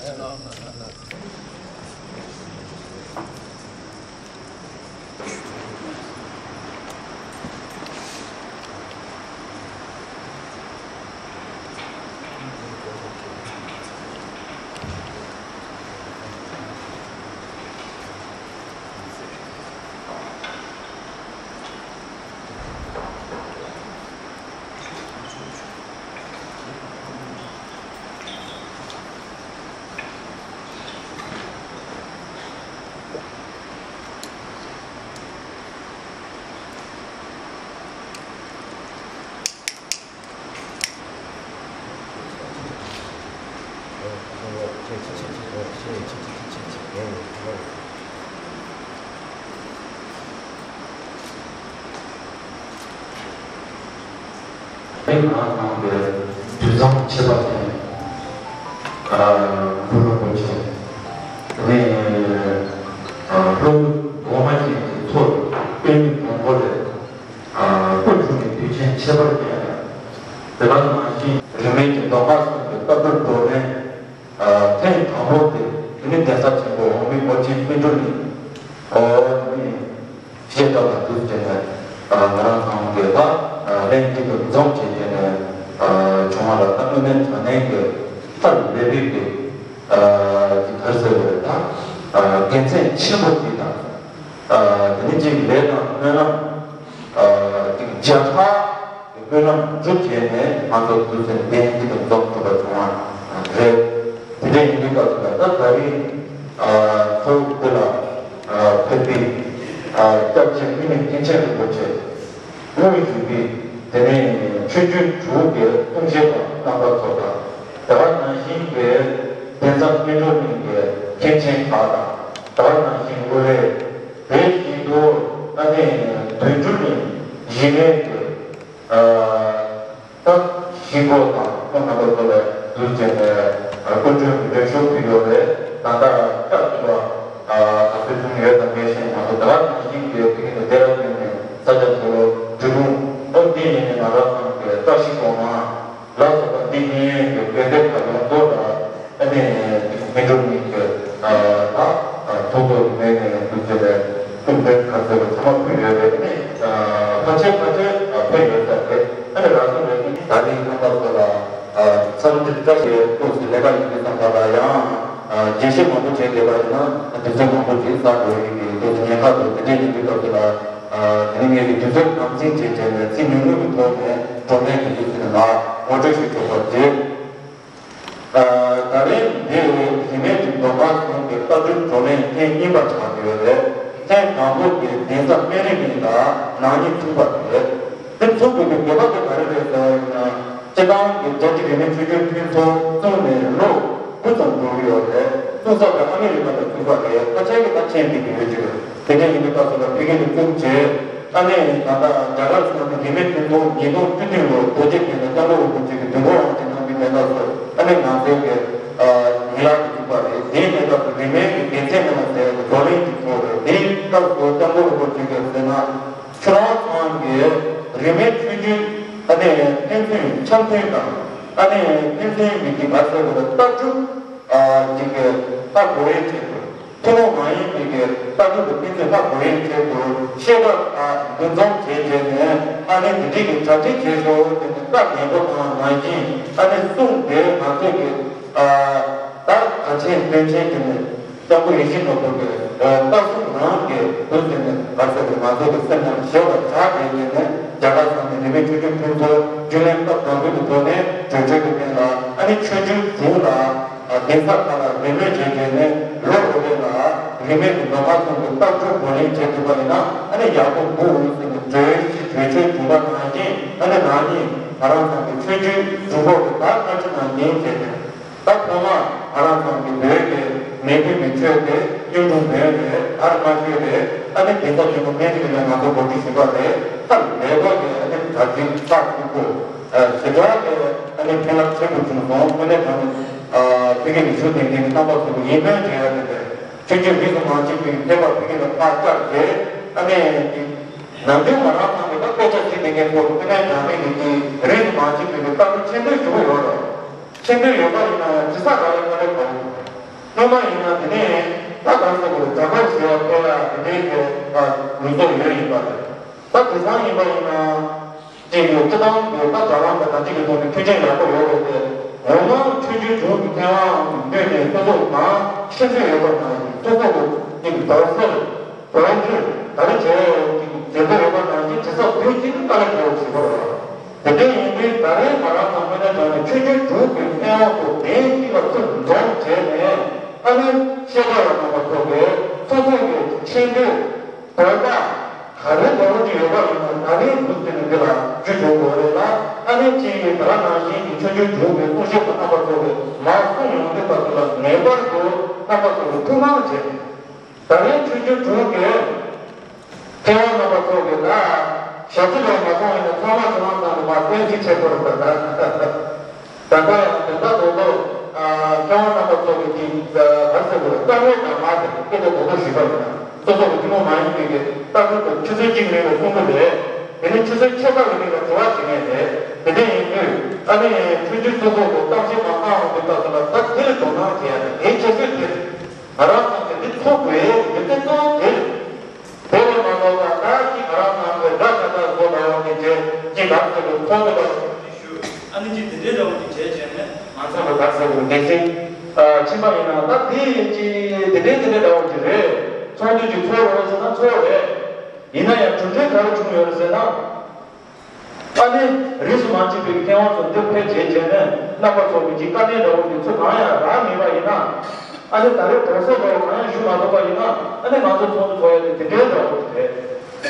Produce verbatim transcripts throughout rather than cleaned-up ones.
དེ་ང་ཚང་གི་དུས་བཟང་ཆེ་བ་དེ་ཨ་གུ་རུ་རིན་པོ་ཆེ་ནས་ཨ་ལོ་འགོ་མ་ཅན་གྱི་ཐོག་དཔེ་མི་མང་པོ་ལས་ཨ་སྐུ་འཁྲུངས་ནས་དུས་ཆེན་ཁྱད་པར་ཅན་དེ་ལ་ནང་བཞིན་རིས་མེད་ཀྱི་མདོ་སྔགས་གསུམ་གྱི་ལྟ་གྲུབ་བགྲོ་གླེང་ཨ་ཐེངས་དང་པོ་དེ་དེ་ནི་གདན་ས་ཆེན་པོ་འོག་མིན་ཨོ་རྒྱན་པཎ་གྲུབ་གླིང་ཨོ་དེ་ནི། བཤད་གྲྭ་དང་དུས་བྱས་ནས་ང་རང་ཚང་གི་ད་ལན་གཅིག་ཏུ་འཛོམས་བྱས་བྱས་ནས་བྱུང་བ་ལ་ད་དངོས་གནས་དྲང་གནས་ཀྱི་ལྟར་ལས་རིགས་ཀྱི་ཀྱི་མཐར་ཟེར་བའི་ད་དགེ་མཚན་ཆེན་པོ་ཅིག་དང་དེ་ནི་ཅིག་ལས་དང་སྨོན་ལམ་ཅིག་བརྒྱ་ཕྲག་གི་སྨོན་ལམ་གྲུབ་བྱས་ནས་ང་ཚོ་དུས་ཚོད་ལྡན་གཅིག་ཏུ་འཛོམས་ཐུབ་པ་བྱུང་བ་རེད། དེ་འདྲ་ཡིན་དུས་སྐབས་སུ་ད་ད་རིང་ཚོགས་འདུ་ལ་ཕེབས་པའི་སྐྱབས་རྗེ་མི་ནི་མཁན་ཆེན་རིན་པོ་ཆེ་དངོས་བཞུགས་པའི་དེ་ནས་ཆོས་རྒྱུན་དྲུག་གི་གསུང་བཤད་པ་རྣམ་པ་ཚོ་དང་དེ་བ་ནང་བཞིན་གྱི་གདན་ས་སྨིན་གྲོལ་གླིང་གི་མཁན་ཆེན་ཁག་དང་དེ་བ་ནང་བཞིན་དབུ་རེ་དེ་བཞིན་དུ་ཨ་ནི་དོན་གྲུབ་གླིང་གཞི་མེད་ཀྱི་ད་ཞིག་གོ་དང་ཁོང་རྣམ་པ་ཚོ་ལ་འདུར་བྱས་ནས་སྐུ་མགྲོན་གྱི་འགྲེལ་བཤད་ཕུལ་ཡོད་རེད། ད་ལྟ་སྐབས་དུ་བ་ད་ཚོད་ཐུང་ཡོད་དང་མེད་ཤེས་མ་གཏོགས་ད་ག་ནང་བཞིན་གྱི་དེ་གིན་དུ་སྡེ་ར་ལྡུན་ནས་ས་ཆ་དེ་ལོ་འབྲི་གུང་ཨོ་འདི་ཡིན་ནས་ང་རང་ཚང་གི་བཀྲ་ཤིས་སྒོ་མང་ལ་སོགས་པ་འདི་ཡིན་གྱི་དགོན་སྡེ་ཁག་ཡོངས་རྫོགས་ལ་ཨ་ནི་སྨིན་གྲོལ་གླིང་གི་ད་ཚོགས་གཙོ་རིམ་པས་ནས་འདུ་བྱེད་པའི་སྐུ་མགྲོན་ཁ་གསལ་བ་ཚང་མ་ཕུལ་ཡོད་པས་ཨ་ནི་ཕལ་ཆེར་ཕལ་ཆེར་ཕེབས་ཡོད་ས་རེད། ཨ་ནི་རང་སོ་རེད་ཨ་ནི་ད་རེས་རྣམ་པ་ཚོ་ལ་འཚམས་འདྲི་བཀྲ་ཤིས་སྐུ་ཚེ་ལས་ཀ་ཡིན་པའི་བསམ་པ་ལ་ཡང་རྒྱས་བཤད་མང་པོ་བྱས་བསྡད་པ་ཡིན་ན་དུས་ཚོད་མང་པོ་ཞིག་ཟ་འགྲོ་ཡིན་པའི་དུས་ཚོད་ཉེན་ཁ་འདུག་དེ་འདྲས་ཡིན་དུས་སྐབས་སུ་ལ། དེ་ནས་ངས་ཀྱི་དུས་ཚོད་དམ་འཛིན་བྱས་བྱས་ནས་ཚིག་ཉུང་ཉུང་གི་ཐོག་ནས་བགྲོ་གླེང་གི་དུས་ཚོད་ལ་ངོ་སྤྲོད་ཞིག་གྲུབ་པར་བྱེད། ད་རེས་འདི་རིས་མེད་ཀྱི་མདོ་སྔགས་གསུམ་གྱི་ལྟ་གྲུབ་བགྲོ་གླེང་ཐེངས་གཉིས་པ་ཆགས་ཡོད་རེད། ཐེངས་དང་པོ་དེ་གདན་ས་སྨན་རི་གླིང་ལ་ནག་ཉིན་ཚུགས་པ་རེད། དེ་ཚུགས་དགོས་པའི་དགོས་པ་དེ་ག་རེ་རེད་ཟེར་བ་ཡིན་ན། སྤྱིར་བཏང་གི་རྒྱལ་སྤྱིའི་རིས་མེད་ཆོས་རྒྱུན་ཕུན་ཚོགས་བཙུགས་ནས་ལོ་དགུ་ཙམ་འགྲོ་གི་ཡོད་རེད། བཙུགས་ས་དེ་ཨ་མི་རི་ཀ་ལ་བཙུགས་པ་རེད། ཕལ་ཆེར་གྱི་ད་མཁྱེན་བསྡད་ཀྱི་ཡོད་ཀྱི་རེད། དེ་འདྲ་ཡིན་པའི་སྐབས་སུ་ལ་ཕ་གི་ལ་བཙུགས་བྱས་ཨ་ནི་ད་ལྟ་རྒྱ་གར་སོང་ནས་རིས་མེད་ཕུན་ཚོགས་ཉིས་སྟོང་བཅུ་བདུན་ལོར་རྡོ་རྗེ་གདན་ལ་སྐྱབས་མགོན་རིན་པོ་ཆེ་གི་དུས་འཁོར་དབང་ཆེན་གནང་བའི་གནས་སྐབས་སུ་ཨ་ནི་ང་ཚོའི་གི་ཡན་ལག་ཏུ་གྱུར་པ་རེད། དེའི་གནས་སྐབས་སུ་རིས་མེད་ཀྱི་དགེ་མཚན་མེད་པ་ཟེར་བའི་བགྲོ་གླེང་ཞིག་ཚོགས་རེད། དེའི་སྐབས་སུ་སྐྱབས་མགོན་རིན་པོ་ཆེ་གིས་ཟེར་ན། ཁྱོད་རང་ཚང་གི་རིས་མེད་ཆོས་བརྒྱུད་ཨ་ནི་ཕན་ཚུན་འཆམ་མཐུན་དང་ཨ་ནི་ཕན་ཚུན་མི་གི་བར་གསལ་བའི་ལྟ་གྲུབ་ཨ་ཅིག་གི་ལྷ་གོ་རེ་ཆེད་དུ་ཐུན་མོང་མ་ཡིན་པའི་གི་ལྟ་གྲུབ་ཀྱི་ཕན་ཚུན་ལྷ་གོ་རེ་ཆེད་དུ་བཤད་གྲྭ་ཨ་འདུ་འཛོམས་བྱས་བྱས་ནས་ཨ་ནི་དེ་འདྲའི་གི་གྲ་སྒྲིག་བྱས་སོ་ཟེར་ནས་བཀའ་ནན་པོ་གནང་ནང་བཞིན་ཨ་ནི་གསུངས་ཏེ་ང་ཚོས་གི་ཨ་ད་ག་ཆེན་དོན་ཆེན་དེ་ནི། སྐྱབས་མགོན་ཡིད་བཞིན་ནོར་བུ་གི་ལྟ་གསུམ་རང་གི་དུས་ཟིན་ནས་བར་སོགས་ཀྱི་ང་ཚོ་གི་སེམས་ནང་ཞེ་བ་བྱ་དེ་ཡིན་ནས་རྒྱ་གར་ས་ནས་རིས་མེད་ཆོས་བརྒྱུད་ཕུན་ཚོགས་རྒྱུན་ལས་སྐབས་དང་པོའི་གི་ཐོག་ནས་གྲོས་ཆོད་ཀྱི་སྟེང་ལ་ཨ་ནི་ཆོས་བརྒྱུད་དྲུག་ལ་གདན་ས་ཁག་ལ་རེ་མོས་བྱས་བྱས་ནས་ལོ་འོ་རེ་ལ་རིས་མེད་ཀྱི་མདོ་སྔགས་གསུམ་གྱི་ལྟ་གྲུབ་བགྲོ་གླེང་བྱས་ཐུབ་པ་ཡིན་ན་ཨ་ནི་ཡག་པོ་འདུག་ཟེར་ནས་གྲོས་གཞི་གྲོས་ཆོད་བྱུང་བ་ནང་བཞིན་ཨ་ནི་ནང་ཉིད་ང་རང་ཚོ་གི་ཆོས་བརྒྱུད་དྲུག་པོ་གི་ད་སྔ་ཕྱི་ནང་བཞིན་བྱས་ཏེ། ད་ཐོག་མར་ང་རང་ཚོ་གི་བོད་ཀྱི་མི་ཕམ་གྱི་ཆོས་དེ་གཡུང་དྲུང་བོན་རེད། དར་དམར་ཤོད་རེད། ཨ་ནི་དེང་སང་ཆེན་པོ་སྨན་རི་ལ་ང་ཚོ་གོ་སྒྲིག་ཞུས་པ་རེད། ད་ལས་ཀ་གི་ཨ་ནི་གྲ་སྒྲིག་ཚགས་ཚུད་པོ་ཞེ་དྲག་གི་ཨ་ནི་ཕན་རླབས་ཆེན་པོ་བྱུང་སོང་། དངོས་གནས་དྲང་གནས་ཕ་གི་ནས་ཞུ་ལྡན་མཁན་གྱི་རྣམ་པ་ཚོ་གི་ཡིད་སྨོན་བྱེད་ཡ་དེ་རེད། ཆོས་བརྒྱུད་རིས་སུ་མ་ཆད་པའི་ཕེབས་པ་ཕ་གི་ལ་ཕར་བཅར་རྗེས་ཨ་ནི་ནམ་རྒྱུན་ང་རང་ཚང་གི་ད་དཔེ་ཆ་གཟིགས་ལྡན་མཁན་ཚོ་དངོས་གནས་དྲང་གནས་ཀྱི་རིས་སུ་མ་ཆད་པའི་ལྟ་བུ་ཆེན་པོའི་ཞུ་གི་ཡོད་རེད། ཆེ་འདོད་ཡོད་པ་ཡིན་ན་ཡང་དྲི་ས་རག་ལས་མ་རེད་གོ། སྔོན་མ་ཡིན་ན་དེ་ནས་ད་གང་ཟེར་དགོས་རེད། དགྲ་དགོངས་ཟེར་བ་ཕལ་ལ་དེ་འདྲའི་གི་ལུགས་སྲོལ་ཡོད་ཡིན་པ་རེད། ད་དེང་སང་ཡིན་པ་ཡིན་ན་ཅིག་ཡོད་སྤྱི་བཏང་གི་ད་དྲ་ལམ་དང་གང་ཅིག་གི་ཐོག་ནས་མཐུན་རྐྱེན་ཡག་པོ་ཡོད་རེད་དེ། འོ་ན་ཆོས་བརྒྱུད་གྲོགས་ཀྱི་མཁས་དབང་གི་མདུན་ནས་སོ་སོ་གང་ཤེས་འདོད་ཡོད་པ་ནང་བཞིན་སོ་སོ་གི་ཅིག་དོགས་སེལ་དོགས་གཅོད་ད་རེས་བྱས་ཅིག་བྱེད་འདོད་ཡོད་པ་ནང་བཞིན་བྱེད་ས་དུས་གཅིག་ཏུ་དཀའ་ལས་ཁག་པོ་ཞིག་ཡོད་རེད། དེ་འདྲ་ཡིན་དུས་ད་རེས་ང་རང་ཚོ་དངོས་གནས་དྲང་གནས་ཆོས་བརྒྱུད་དྲུག་གི་མཁས་དབང་ཚོ་གདན་གཅིག་ལ་ཚུར་འཛོམས་བྱས་ནས་ཨ་ནི་བཤད་གྲྭ་བ་རྣམ་པ་ཚོ་གིས་སོ་སོ་གི་མཆན་བུ་དོགས་པ་ག་རེ་འདྲ་བོ་ཅིག་ཡོད་པ་ཡིན་ན་ད་རེས་འདུག་ཟེར་ནས་འདི་ལ་བརྒྱུད་འཇུག་དགོས་རེད་ལ། ཨ་ནི་གཅིག་གིས་ད་ག་ནང་བཞིན་གྱི་ཆོས་བརྒྱུད་དྲུག་གི་གསུང་བཤད་པ་རྣམ་པ་ཚོ་གིས་མར་གསུང་ཡོང་དུས་སྐབས་སུ་ལ་ངེས་པར་དུ་རྣམ་པ་ཚོ་གིས་ཐུགས་སྣང་བྱས། ད་རེས་ཆོས་བརྒྱུད་དྲུག་གི་མཁས་དབང་རྣམ་པ་ཚོ་གིས་ད་ཞབས་ཕྱི་ལ་མ་སོང་ཡིན་ན་ཚང་མ་ཚང་མ་ཚང་མ་བསྟན་བཅོས་བྱེད་དགོས་རེད་ད། ད་ལྟ་ཡང་དེ་ལྟ་དོ་དོ་མཁས་དབང་རྣམ་པ་ཚོ་གིས་ཀྱི་ག་རེ་ཟེར་དགོས་རེད། བཀའ་མོལ་དང་མ་དེ་སྐད་ཆ་དོ་དོ་ཞུས་པ་ཡིན་ན་སོ་སོ་གི་ཐུན་མོང་མ་ཡིན་པའི་གི་ལྟ་གྲུབ་དང་ཆུ་ཚོད་གཅིག་རིང་ལ་གསུང་གི་རེད། དེ་ནས་ཆུ་ཚོད་ཕྱེད་ཀ་གི་རིང་ལ་དྲི་བ་དྲི་ངེས་རེད། དེ་འདྲ་ཡིན་དུས་ཨ་ནི་ཆོས་བརྒྱུད་སོ་སོ་གི་གཏམ་བཤད་མ་གཏང་འོང་དུས་སྐབས་སུ་ལ་ད་དེ་ལ་དོ་སྣང་བྱེད་ཡ་དེ་གལ་ཆེ་ཤོས་དེ་རེད། ང་རང་ཚོ་གི་འདི་ཚོགས་དགོས་ཡོད་དེ་གཙོ་བོ་དེ་རེད། དེ་ལས་མ་ལོག་པ་ད་ཅིག་ང་རང་ཚང་གི་དགྲ་ཁ་ཐག་བཟོ་ལ་ཡོང་གི་རྗེས་ཀྱི་ག་ཚོད་ཀྱི་ཚོགས་འདུ་ལ་ཞུགས་ཞུ། ཨ་ནི་ཅིག་དེ་འདྲའི་འདྲ་བོ་ཅིག་བྱས་བྱས་ནས་ང་ཚང་གི་ག་ཚོད་ཀྱི་འགན་འཛིན་ཕྱིན་པ་ཡིན་ན་ད་དེ་ཅིག་དེ་འདྲའི་དེ་འདྲའི་འདྲ་བོ་ཅིག་རེད། ཚོགས་འདུ་ཅིག་ཚོགས་རོགས་ཟེར་ན་ཚོགས་རེད། ཡིན་ན་ཡང་གྲུབ་འབྲས་ག་རེ་བྱུང་ཡོད་རེད་ཟེར་ན། ཨ་ནི་རིས་སུ་མ་ཆད་པའི་མཁས་དབང་ཚོ་འདིར་ཕེབས་བྱས་བྱས་ནས་རྣམ་པ་ཚོ་གི་ཅིག་དཀའ་གནད་འདྲ་བོ་དེ་ཚོ་གང་ཡང་རག་མེད་པ་ཡིན་ན། ཨ་ནི་ད་རེས་དོགས་སེལ་འདྲ་བོ་གང་ཡང་ཞུ་མ་ཐུབ་པ་ཡིན་ན་ཨ་ནི་ང་ཚོ་ཚོགས་འདུ་ཚོགས་ཡ་དེ་དེ་འདྲའི་འདྲ་བོ་རེད།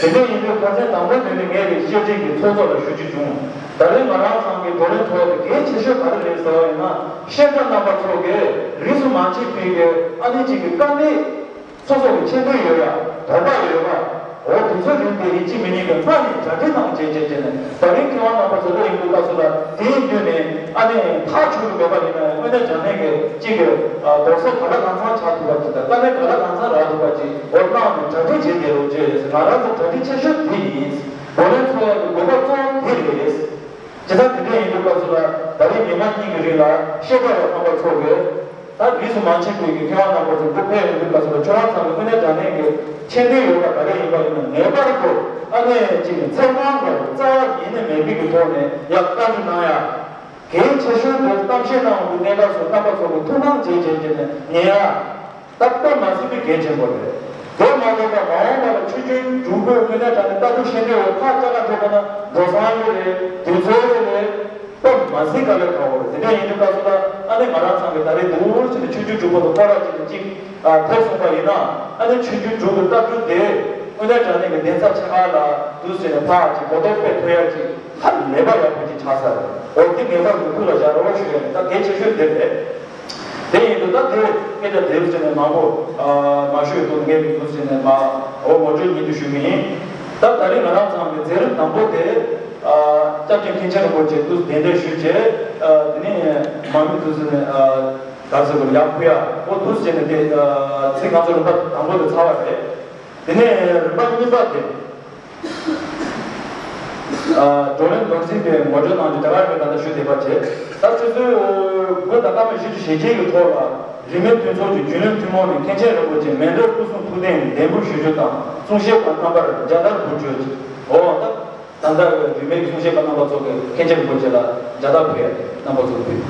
དེ་འདྲ་ཡིན་དུས་ཁ་སང་དང་པོ་དེ་ནི་ངས་ཀྱི་བཤད་ཁྲིད་ཀྱི་ཚོགས་གཙོ་ལ་ཞུ་རྒྱུ་བྱུང་། ད་རེས་ང་རང་ཚང་གི་བགྲོ་གླེང་ཚོགས་ཡ་དེ་གལ་ཆེ་ཤོས་ག་རེ་རེད་ཟེར་བ་ཡིན་ན་ཤེས་ཚད་རྣམ་པ་ཚོ་གིས་རིས་སུ་མ་ཆད་པའི་གི་ཨ་ནི་ཅིག་གི་དཀའ་གནད། སོ་སོ་གི་མཆན་བུ་ཡོད་ཡ། དོགས་པ་ཡོད་པ། འོ་དེ་ཚོ་རིགས་དེ་ཡིན་གཅིག་མིན་གཉིས་ཀྱི་སྔ་ནས་གྲ་སྒྲིག་གནང་བྱས་བྱས་བྱས་ནས་ད་རིང་མཁས་དབང་རྣམ་པ་ཚོ་སླེབས་ཡོང་དུས་སྐབས་སུ་ལ་དེའི་མདུན་ནས་ཨ་ནེ་ཐག་ཆོད་ཀྱི་མེད་པ་ཡིན་ན་ཡང་དངོས་གནས་དྲང་གནས་ཀྱི་གཅིག་གི་དོགས་སེལ་ག་ལ་གང་འཚམ་བྱ་ཐུབ་པ་ཅིག་དང་དཀའ་གནད་ག་ལ་གང་འཚམ་རག་ཐུབ་པ་ཅིག་འོ་གནང་ནས་གྲ་སྒྲིག་བྱས་བསྡད་རོགས་བྱས་ཟེར། ང་རང་ཚོ་གྲ་སྒྲིག་ཆེ་ཤོས་དེ་ཡིན། བགྲོ་གླེང་ཚོགས་ཡག་གི་དགོས་པ་གཙོ་བོ་དེ་རེད། བྱས་ཙང་དེ་འདྲ་ཡིན་དུས་སྐབས་སུ་ལ་ད་རིང་ཉི་མ་གཉིས་ཀྱི་རིང་ལ་བཤད་གྲྭ་བ་རྣམ་པ་ཚོ་གིས་ད་རིས་སུ་མ་ཆད་པའི་གི་མཁས་དབང་རྣམ་པ་ཚོ་འདུ་ཕེབས་ཡོང་དུས་སྐབས་སུ་ལ་ཁྱོད་རང་ཚང་གི་དངོས་གནས་དྲང་གནས་ཀྱི་མཆན་བུ་ཡོད་པ་ག་རེ་ཡིན་པ་ཡིན་ན་ངེས་པར་དུ་ཨ་ནེ་གཅིག་ནས་ཚེ་དབང་གི་རྩ་བ་ཉིད་ནས་མེད་པའི་གི་ཐོག་ནས་ཡང་བཀའ་འདྲི་གནང་ཡ། གལ་ཆེ་ཤོས་དེ་གཏམ་བཤད་གནང་འོང་དུས་གནད་འགག་སོགས་རྣམ་པ་ཚོ་གི་ཐུགས་སྣང་བྱེད་བྱེད་བྱེད་ནས་ཉན་ཡ། ད་དཔེ་མ་སྲིད་པའི་གལ་ཆེན་པོ་རེད། དེ་མ་ལོག་པར་མ་འོངས་པ་ལ་ཆོས་བརྒྱུད་དྲུག་པོའི་དངོས་གནས་དྲང་གནས་ལྟ་གྲུབ་ཤེས་འདོད་ཡོད་ཁག་ཅག་ལ་ཐེབས་པ་ན་འགྲོ་སོང་ཡོད་རེད། དུས་ཚོད་ཡོད་རེད། དཔེ་མ་སྲིད་དཀའ་ལས་ཁག་པོ་རེད། དེ་འདྲ་ཡིན་དུས་སྐབས་སུ་ད་ཨ་ནེ་ང་རང་ཚང་གི་ད་རེས་འདུག་ཟེར་ནས་ཆོས་བརྒྱུད་དྲུག་པོ་དང་སྐོར་ར་བྱས་ནས་གཅིག་ཐེབས་སོང་པ་ཡིན་ན་ཨ་ནེ་ཆོས་བརྒྱུད་དྲུག་གི་ལྟ་གྲུབ་དེ་དངོས་གནས་དྲང་གནས་ཀྱི་གདན་ས་ཆེ་ཁག་ལ་འདུག་ཟེར་ནས་ཕར་གཅིག་གོ་རྟོགས་སྤེལ་ཐུབ་ཡ་གཅིག་ཧ་ལས་པ་ཡག་པོ་གཅིག་ཆགས་ས་རེད། འོ་དེ་ངེས་པར་དུ་ཐུགས་ལ་བཞག་རོགས་ཞུ་ཡ་ཡིན། ད་གལ་ཆེ་ཤོས་དེ་རེད། དེ་ཡིན་དུས་ད་དེ་སྐད་ཆ་དེ་རུ་བྱས་ནས་མང་པོ་མ་ཞུས་དུས་ངས་མི་འདུག་ཟེར་ནས་མ་འོ་ངོ་སྤྲོད་ཉིད་དུ་ཞུ་གི་ཡིན། ད་ད་རིང་ང་རང་ཚང་གི་མཛད་རིམ་དང་པོ་དེ་སྐྱབས་རྗེ་མཁན་ཆེན་རིན་པོ་ཆེ་དུ་གདན་འདྲེན་ཞུས་རྗེས་དེ་ནས་མ་མི་འདུག་ཟེར་ནས་ག་ཟེར་དགོས་ཡག་ཕུལ་ཡ་འོ་འདུག་ཟེར་ནས་དེ་ཚིག་ང་ཚོ་རིམ་པ་དང་པོ་དེ་ཚར་བ་རེད། དེ་ནས་རིམ་པ་གཉིས་པ་དེ། བགྲོ་གླེང་དོན་ཚན་དེ་ངོ་སྤྲོད་གནང་རྒྱུ་དེ་ག་རེ་ད་ལྟ་ཞུ་བདེ་བ་བྱེད། ད་ཆུ་ཚོད་དགུ་དང་སྐར་མ་བཞི་བཅུ་ཞེ་བརྒྱད་ཀྱི་ཐོག་ལ་རིས་མེད་ཕུན་ཚོགས་ཀྱི་རྒྱུན་ལས་ཐུན་མོང་ནས་མཁན་ཆེན་རིན་པོ་ཆེ་མཎྜལ་སྐུ་གསུང་ཐུགས་རྟེན་འདེགས་འབུལ་ཞུ་རྒྱུ་དང་གསུང་བཤད་པ་རྣམ་པར་མཇལ་དར་འབུལ་རྒྱུ། འོ་ད་ད་ལྟ་རིས་མེད་ཀྱི་གསུང་བཤད་པ་རྣམ་པ་ཚོ་གིས་མཁན་ཆེན་རིན་པོ་ཆེ་ལ་མཇལ་དར་ཕུལ་ཡ་རྣམ་པ་ཚོ་ཕུལ།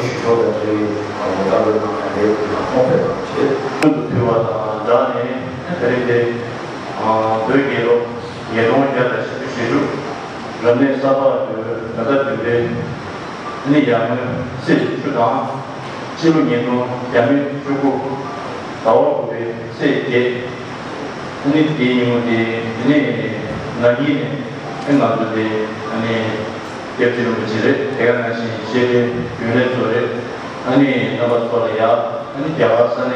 ཞུ་ཆོག་པའི་རེ་བ་ལྟ་སྐུལ་གནང་ནས་རེ་བ་དང་གོང་འཕེལ་གཏོང་ཆེད། སྔོན་དུ་ཕུལ་བ་དང་སྦྲགས་ནས་ད་རེས་འདིར་བོད་རྒྱལ་ལོ་ཉིས་སྟོང་བརྒྱ་དང་བཞི་བཅུ་ཞེ་དྲུག་རབ་གནས་ས་ཕག་ལོའི་ཟླ་བདུན་པའི་ནི་ཡར་ངོའི་ཚེས་བཅུ་དང་། ཕྱི་ལོ་ཉིས་སྟོང་བརྒྱ་མེད་བཅུ་དགུ་ཟླ་བ་དགུ་པའི་ཚེས་བརྒྱད། ཨ་ནི་དེའི་ཉིན་མོ་དེ་ནི་ན་ནིང་ནས་ཨ་ང་ཚོ་དེ་ཨ་ནི་སྐྱབས་རྗེ་རིན་པོ་ཆེ་རེད། དེ་ག་ནང་བཞིན་བཤད་གྲྭའི་རྒྱུན་ལས་ཚོ་རེད། ཨ་ནི་རྣམ་པ་ཚོ་ལ་ཡ་ཨ་ནི་རྒྱ་གར་ས་གནས་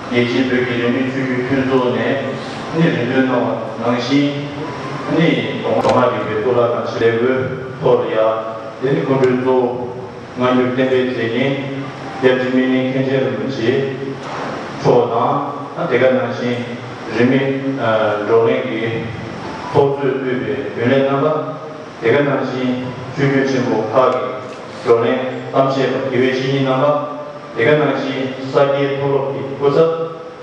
རྒྱལ་སྤྱིའི་བོད་ཀྱི་རིས་མེད་ཆོས་བརྒྱུད་མཐུན་ཚོགས་ནས་ཨ་ནི་རེ་འདུན་གནང་བ་ནང་བཞིན་ཨ་ནི་གདོང་གདོང་ལྔ་རིག་པའི་གཙུག་ལག་ཁང་ཆེན་ལེགས་པོའི་ཐོག་ལ་ཡ་དེ་ནི་སྐུ་མགྲོན་གཙོ་བོ། སྔ་འགྱུར་བསྟན་པའི་མཛེས་རྒྱན་སྐྱབས་རྗེ་སྨིན་གླིང་མཁན་ཆེན་རིན་པོ་ཆེ་མཆོག་དང་། ཨ་དེ་ག་ནང་བཞིན་རིས་མེད་ཨ་བགྲོ་གླེང་གི་ཚོགས་གཙོས་དབུས་པའི་རྒྱུན་ལས་རྣམ་པ། དེ་ག་ནང་བཞིན་ཆོས་བརྒྱུད་ཆེན་པོ་ཁག་གི་བགྲོ་གླེང་གཏམ་བཤད་པ་དགེ་བའི་བཤེས་གཉེན་རྣམ་པ། དེ་ག་ནང་བཞིན་ས་སྐྱའི་མཐོ་སློབ་ཀྱི་སྐུ་ཚབ།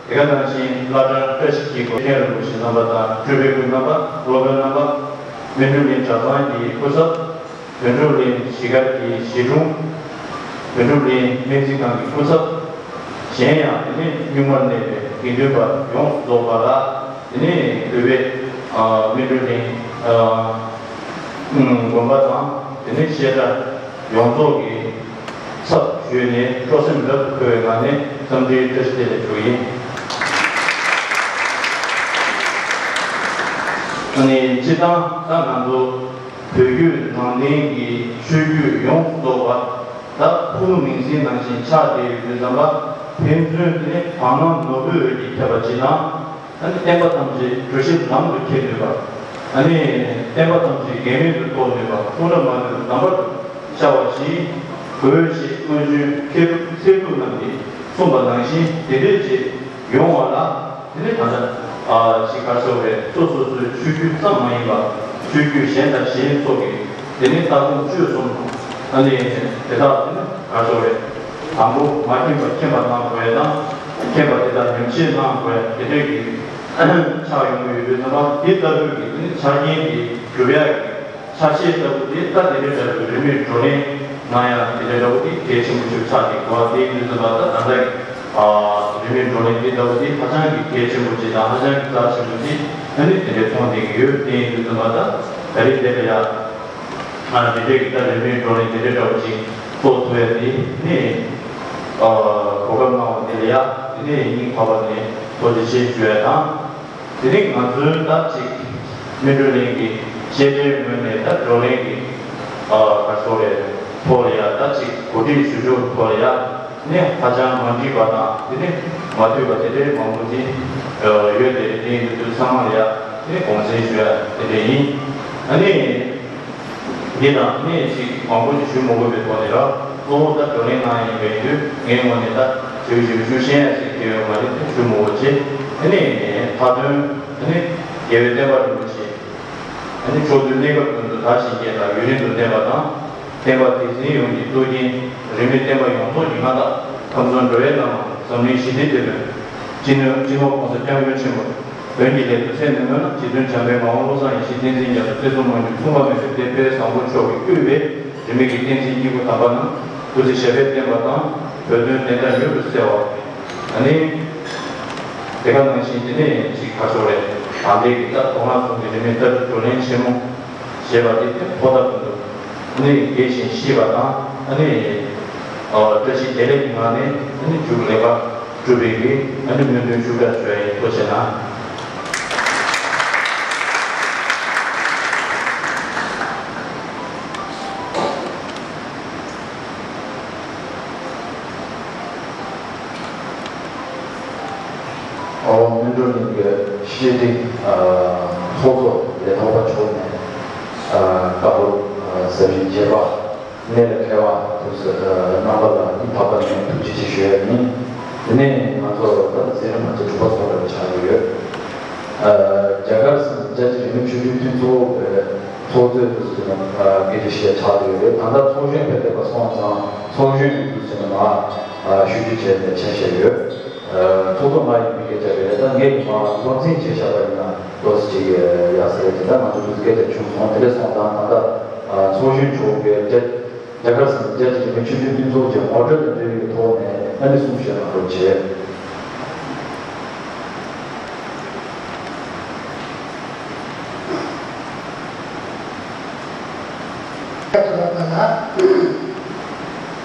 དེ་ག་ནང་བཞིན་བླ་བྲང་བཀྲ་ཤིས་འཁྱིལ་སྐོར་མཁན་རིན་པོ་ཆེ་རྣམ་པ་དང་སྤྲུལ་པའི་སྐུ་རྣམ་པ། སློབ་དཔོན་རྣམ་པ། སྨིན་གྲོལ་གླིང་གྲྭ་ཚང་གི་སྐུ་ཚབ། དོན་གྲུབ་གླིང་གཞིས་སྒར་གྱི་གཞིས་དྲུང་། དོན་གྲུབ་གླིང་སྨན་རྩིས་ཁང་གི་སྐུ་ཚབ། གཞན་ཡང་དེ་ནས་གཉུག་མར་གནས་པའི་དགེ་འདུན་པ་ཡོངས་སུ་རྫོགས་པ་ལ་དེ་ནས་གུས་པས་ཨ་སྨིན་གྲོལ་གླིང་ཨ་དགོན་པ་དང་དེ་ནས་བཤད་གྲྭ་ཡོངས་རྫོགས་ཀྱི་ཚབ་ཞུས་ནས་སྤྲོ་སེམས་རབ་ཏུ་འཁོལ་བའི་ངང་ནས་འཚམས་འདྲིའི་བཀྲ་ཤིས་བདེ་ལེགས་ཞུ་གི་ཡིན། ཨ་ནི་སྤྱིར་བཏང་ད་ང་ཚོ་བོད་བརྒྱུད་ནང་བསྟན་གྱི་ཆོས་བརྒྱུད་ཡོངས་སུ་རྫོགས་པ་ད་ཕུགས་མིང་སྲིང་ནང་བཞིན་ཆགས་བསྡད་ཡོད་དུས་ཙམ་པ། ཕན་ཚུན་དེ་ནི་དག་སྣང་ནོར་བུའི་འོད་ཀྱིས་ཁྱབ་པ་ཇི་ལྟར། ཨ་ནི་བསྟན་པ་ཐམས་ཅད་གྲོ་ཞིབ་ལམ་དུ་ཁྱེར་ནུས་པ། ཨ་ནི་བསྟན་པ་ཐམས་ཅད་འགལ་མེད་དུ་རྟོགས་ནུས་པ། གསུང་རབ་མ་ལུས་ལམ་པར་ཤར་བ་བཞིན་དགོས་ཞེས་སྔོན་བྱོན་མཁས་གྲུབ་ཚེ་ཐུབ་རྣམས་ཀྱིས་གསུངས་པ་ནང་བཞིན་དེ་འདྲས་ཅིག་ཡོང་བ་ལ། དེ་ནི་ད་ལྟ་ཨ་ཞིག་ག་ཟེར་བས་སོ་སོ་སོའི་ཆོས་བརྒྱུད་ཙམ་མ་ཡིན་པ་ཆོས་བརྒྱུད་གཞན་དང་གཞན་སོགས་ཀྱི་དེ་ནི་ལྟ་སྒོམ་སྤྱོད་གསུམ། ཨ་ནི་དེ་དག་དེ་ནི་ག་ཟེར་བས་དང་པོ་མ་མཁྱེན་པ་མཁྱེན་པ་གནང་དགོས་དང་། མཁྱེན་པ་དེ་དག་ཉམས་བཞེས་གནང་དགོས་དེ་འདྲས་ཀྱི་ཆགས་ཡོང་གི་ཡོད་པའི་ཚང་མ་དེ་ལྟ་བུའི་གི་དེ་ནི་ཆ་རྐྱེན་དེ་གྲུབ་ཡག་གི་ཆ་ཤས་ལྟ་བུ་དེ་ད་དེ་འདྲའི་འདྲ་བའི་རིས་མེད་བགྲོ་གླེང་གནང་ཡག་དེ་འདྲའི་འདྲ་བོ་དེ་གལ་ཆེན་པོ་ཞིག་ཆགས་ཀྱི་འདུག་པ། དེ་ཡིན་དུས་ཙམ་པ་ད་ད་ལྟ་གི་ཨ་རིས་མེད་བགྲོ་གླེང་དེ་ལྟ་བུ་དེ་ཧ་ཅང་གི་གལ་ཆེན་པོ་ཅིག་དང་ཧ་ཅང་གི་རྩ་ཆེན་པོ་ཅིག་ཨ་ནི་དེ་འདྲའི་མཐོང་བསྡད་ཀྱི་ཡོད། དེ་ཡིན་དུས་ཙམ་པ་ད་ད་རེས་དེ་ལ་ཡ་ཨ་དེ་འདྲའི་གི་ད་རིས་མེད་བགྲོ་གླེང་དེ་འདྲའི་འདྲ་བོ་ཅིག་ཚོགས་ཐུབ་ཡ་དེ་ནི་ཨ་གོ་སྐབས་གནང་བ་དེ་ལ་ཡ་དེ་ནི་སྙིང་ཐག་པ་ནས་ཐུགས་རྗེ་ཆེ་ཞུ་ཡ་དང་། དེ་རིང་ང་ཚོའི་ད་ཅིག་སྨིན་གྲོལ་གླིང་གི་བཤད་གྲྭའི་ངོས་ནས་ད་བགྲོ་གླེང་གི་ཨ་ག་རེ་ཟེར་རེད། ཐོག་ལ་ཡ་ད་ཅིག་གོ་སྒྲིག་ཞུ་ཕྱོགས་ཐོག་ལ་ཡ་ནི་ཧ་ཅང་མ་འགྲིག་པ་དང་དེ་ནི་མ་འདོད་པ་དེ་འདྲའི་མང་པོ་ཅིག་ཡོད་དེ། དེ་ཡིན་དུས་ཚང་མ་ལ་ཡ་ནི་དགོངས་སེལ་ཞུ་ཡ་དེ་འདྲ་ཡིན། ཨ་ནི། འདི་དང་ནི་ཅིག་མང་པོ་ཞིག་ཞུ་མི་དགོས་པའི་ཐོག་ནས་ར། གཙོ་བོ་ད་བགྲོ་གླེང་གནང་ཡིན་པའི་དུས་ངའི་ངོས་ནས་ད་ཞུ་ཞུ་ཞུ་ཤེས་ཡ་ཞིག་དེ་ཡོད་མ་རེད། དེ་ཞུ་མི་དགོས་ཆེ། ཨ་ནི་མཐའ་དོན་ཨ་ནི་རྒྱལ་བའི་བསྟན་པ་རིན་པོ་ཆེ་ཨ་ནི་ཕྱོགས་དུས་གནས་སྐབས་ཀུན་ཏུ་དར་ཞིང་རྒྱས་དང་ཡུན་རིང་དུ་གནས་པ་དང་། བསྟན་པ་དེ་འཛིན་ཡོངས་ཀྱི་གཙུག་རྒྱན་རིས་མེད་བསྟན་པ་ཡོངས་རྫོགས་ཀྱི་མངའ་བདག་ཁམས་གསུམ་འགྲོ་བའི་བླ་མ་འཛམ་གླིང་ཞི་བདེའི་དེད་དཔོན། སྤྱི་ནོར་སྤྱི་ནོར་༸གོང་ས་༸སྐྱབས་མགོན་ཆེན་པོ་མདུན་གྱི་ལས་སུ་ཚེ་ནས་སྨོན་ན་རྗེ་བཙུན་བྱམས་པའི་མ་འོངས་བློ་བཟང་ཡེ་ཤེས་བསྟན་འཛིན་རྒྱ་མཚོ་སྲིད་གསུམ་དབང་ཕྱུག་མཚུངས་པ་མེད་པའི་དཔལ་བཟང་པོ་མཆོག་གིས་དབུས་པའི་རིས་མེད་ཀྱི་བསྟན་འཛིན་སྐྱེས་བུ་དམ་པ་རྣམས་སྐུ་ཚེ་ཞབས་པད་བརྟན་པ་དང་བོད་དོན་བདེན་མཐའ་མྱུར་དུ་གསལ་བ། ཨ་ནི། དེ་ག་ནང་བཞིན་དེ་ནས་ཅིག་ཁ་ཕྱོགས་རེད། ད་ལྟའི་གི་ད་མདོ་སྔགས་གསུམ་གྱི་རིས་མེད་ལྟ་གྲུབ་བགྲོ་གླེང་ཆེན་མོ་ཞེས་པ་དེ་དེ་ཐོག་མཐའ་ཀུན་ཏུ་ཨ་ནི་དགེ་ཞིང་ཤེས་པ་དང་ཨ་ནི་བཀྲ་ཤིས་བདེ་ལེགས་ཀྱི་ངང་ནས་ཨ་ནི་མཇུག་ལེགས་པར་གྲུབ་པའི་གི་ཨ་ནི་སྨོན་འདུན་ཤུགས་དྲག་ཞུ་ཡ་ཡིན། ཐུགས་རྗེ་གནང་། ཨོ་སྨིན་གྲོལ་གླིང་གི་བཤད་གྲྭའི་ཚོགས་གཙོ་ལས་ཐོག་པ་མཆོག་ནས་བཀའ་འབུལ་ཟབ་ཞིང་རྒྱས་པ་གནད་ལ་འཁེལ་བ་ཐུགས་སུ་གནང་བ་ལ་སྙིང་ཐག་པ་ནས་ཐུགས་རྗེ་ཆེ་ཞུ་ཡ་ཡིན། དེ་ནས་ང་ཚོ་ད་ལྟ་ཚེ་རིང་མ་ཆེ་དྲུག་པ་ཚོགས་འདུ་ཆགས་ཀྱི་ཡོད། རྒྱ་གར་སོགས་རྒྱལ་སྤྱིའི་རིས་མེད་ཆོས་བརྒྱུད་མཐུན་ཚོགས་ཚོགས་གཙོའི་དུས་ཚོད་ནང་སྐད་ཆ་བཤད་ཆགས་ཡོད་རེད། ད་ལྟ་ཚོགས་གཞོན་ཕེབས་བསྡད་པ་སོང་ཙང་ཚོགས་གཞོན་གྱི་དུས་ཚོད་ནང་ཞུ་རྒྱུ་བྱས་ནས་ཆ་བཞག་ཡོད། ཚོགས་གཙོ་ང་ཡིན་པའི་སྐད་ཆ་རེད། ད་ངས་མ་སློབ་ཚན་བྱས་བཞག་པ་ཡིན་ན་ཏོག་ཙམ་ཅིག་ཡག་ས་རེད། དེ་ལྟར་ང་ཚོ་དུས་སྐད་ཆ་བྱུང་སོང་། དེ་འདྲ་སོང་ཙང་ད་ལྟ་ཚོགས་གཞོན་མཆོག་གིས་སྐད་ རྒྱ་གར་སོགས་རྒྱལ་སྤྱིའི་རིག་གནས་ཆོས་བརྒྱུད་མཐུན་ཚོགས་ཀྱི་ངོ་སྤྲོད་དང་འབྲེལ་བའི་ཐོག་ནས་ཨ་ནི་གསུང་བཤད་གནང་རོགས་བྱེད། རྒྱལ་ཁབ་ལ་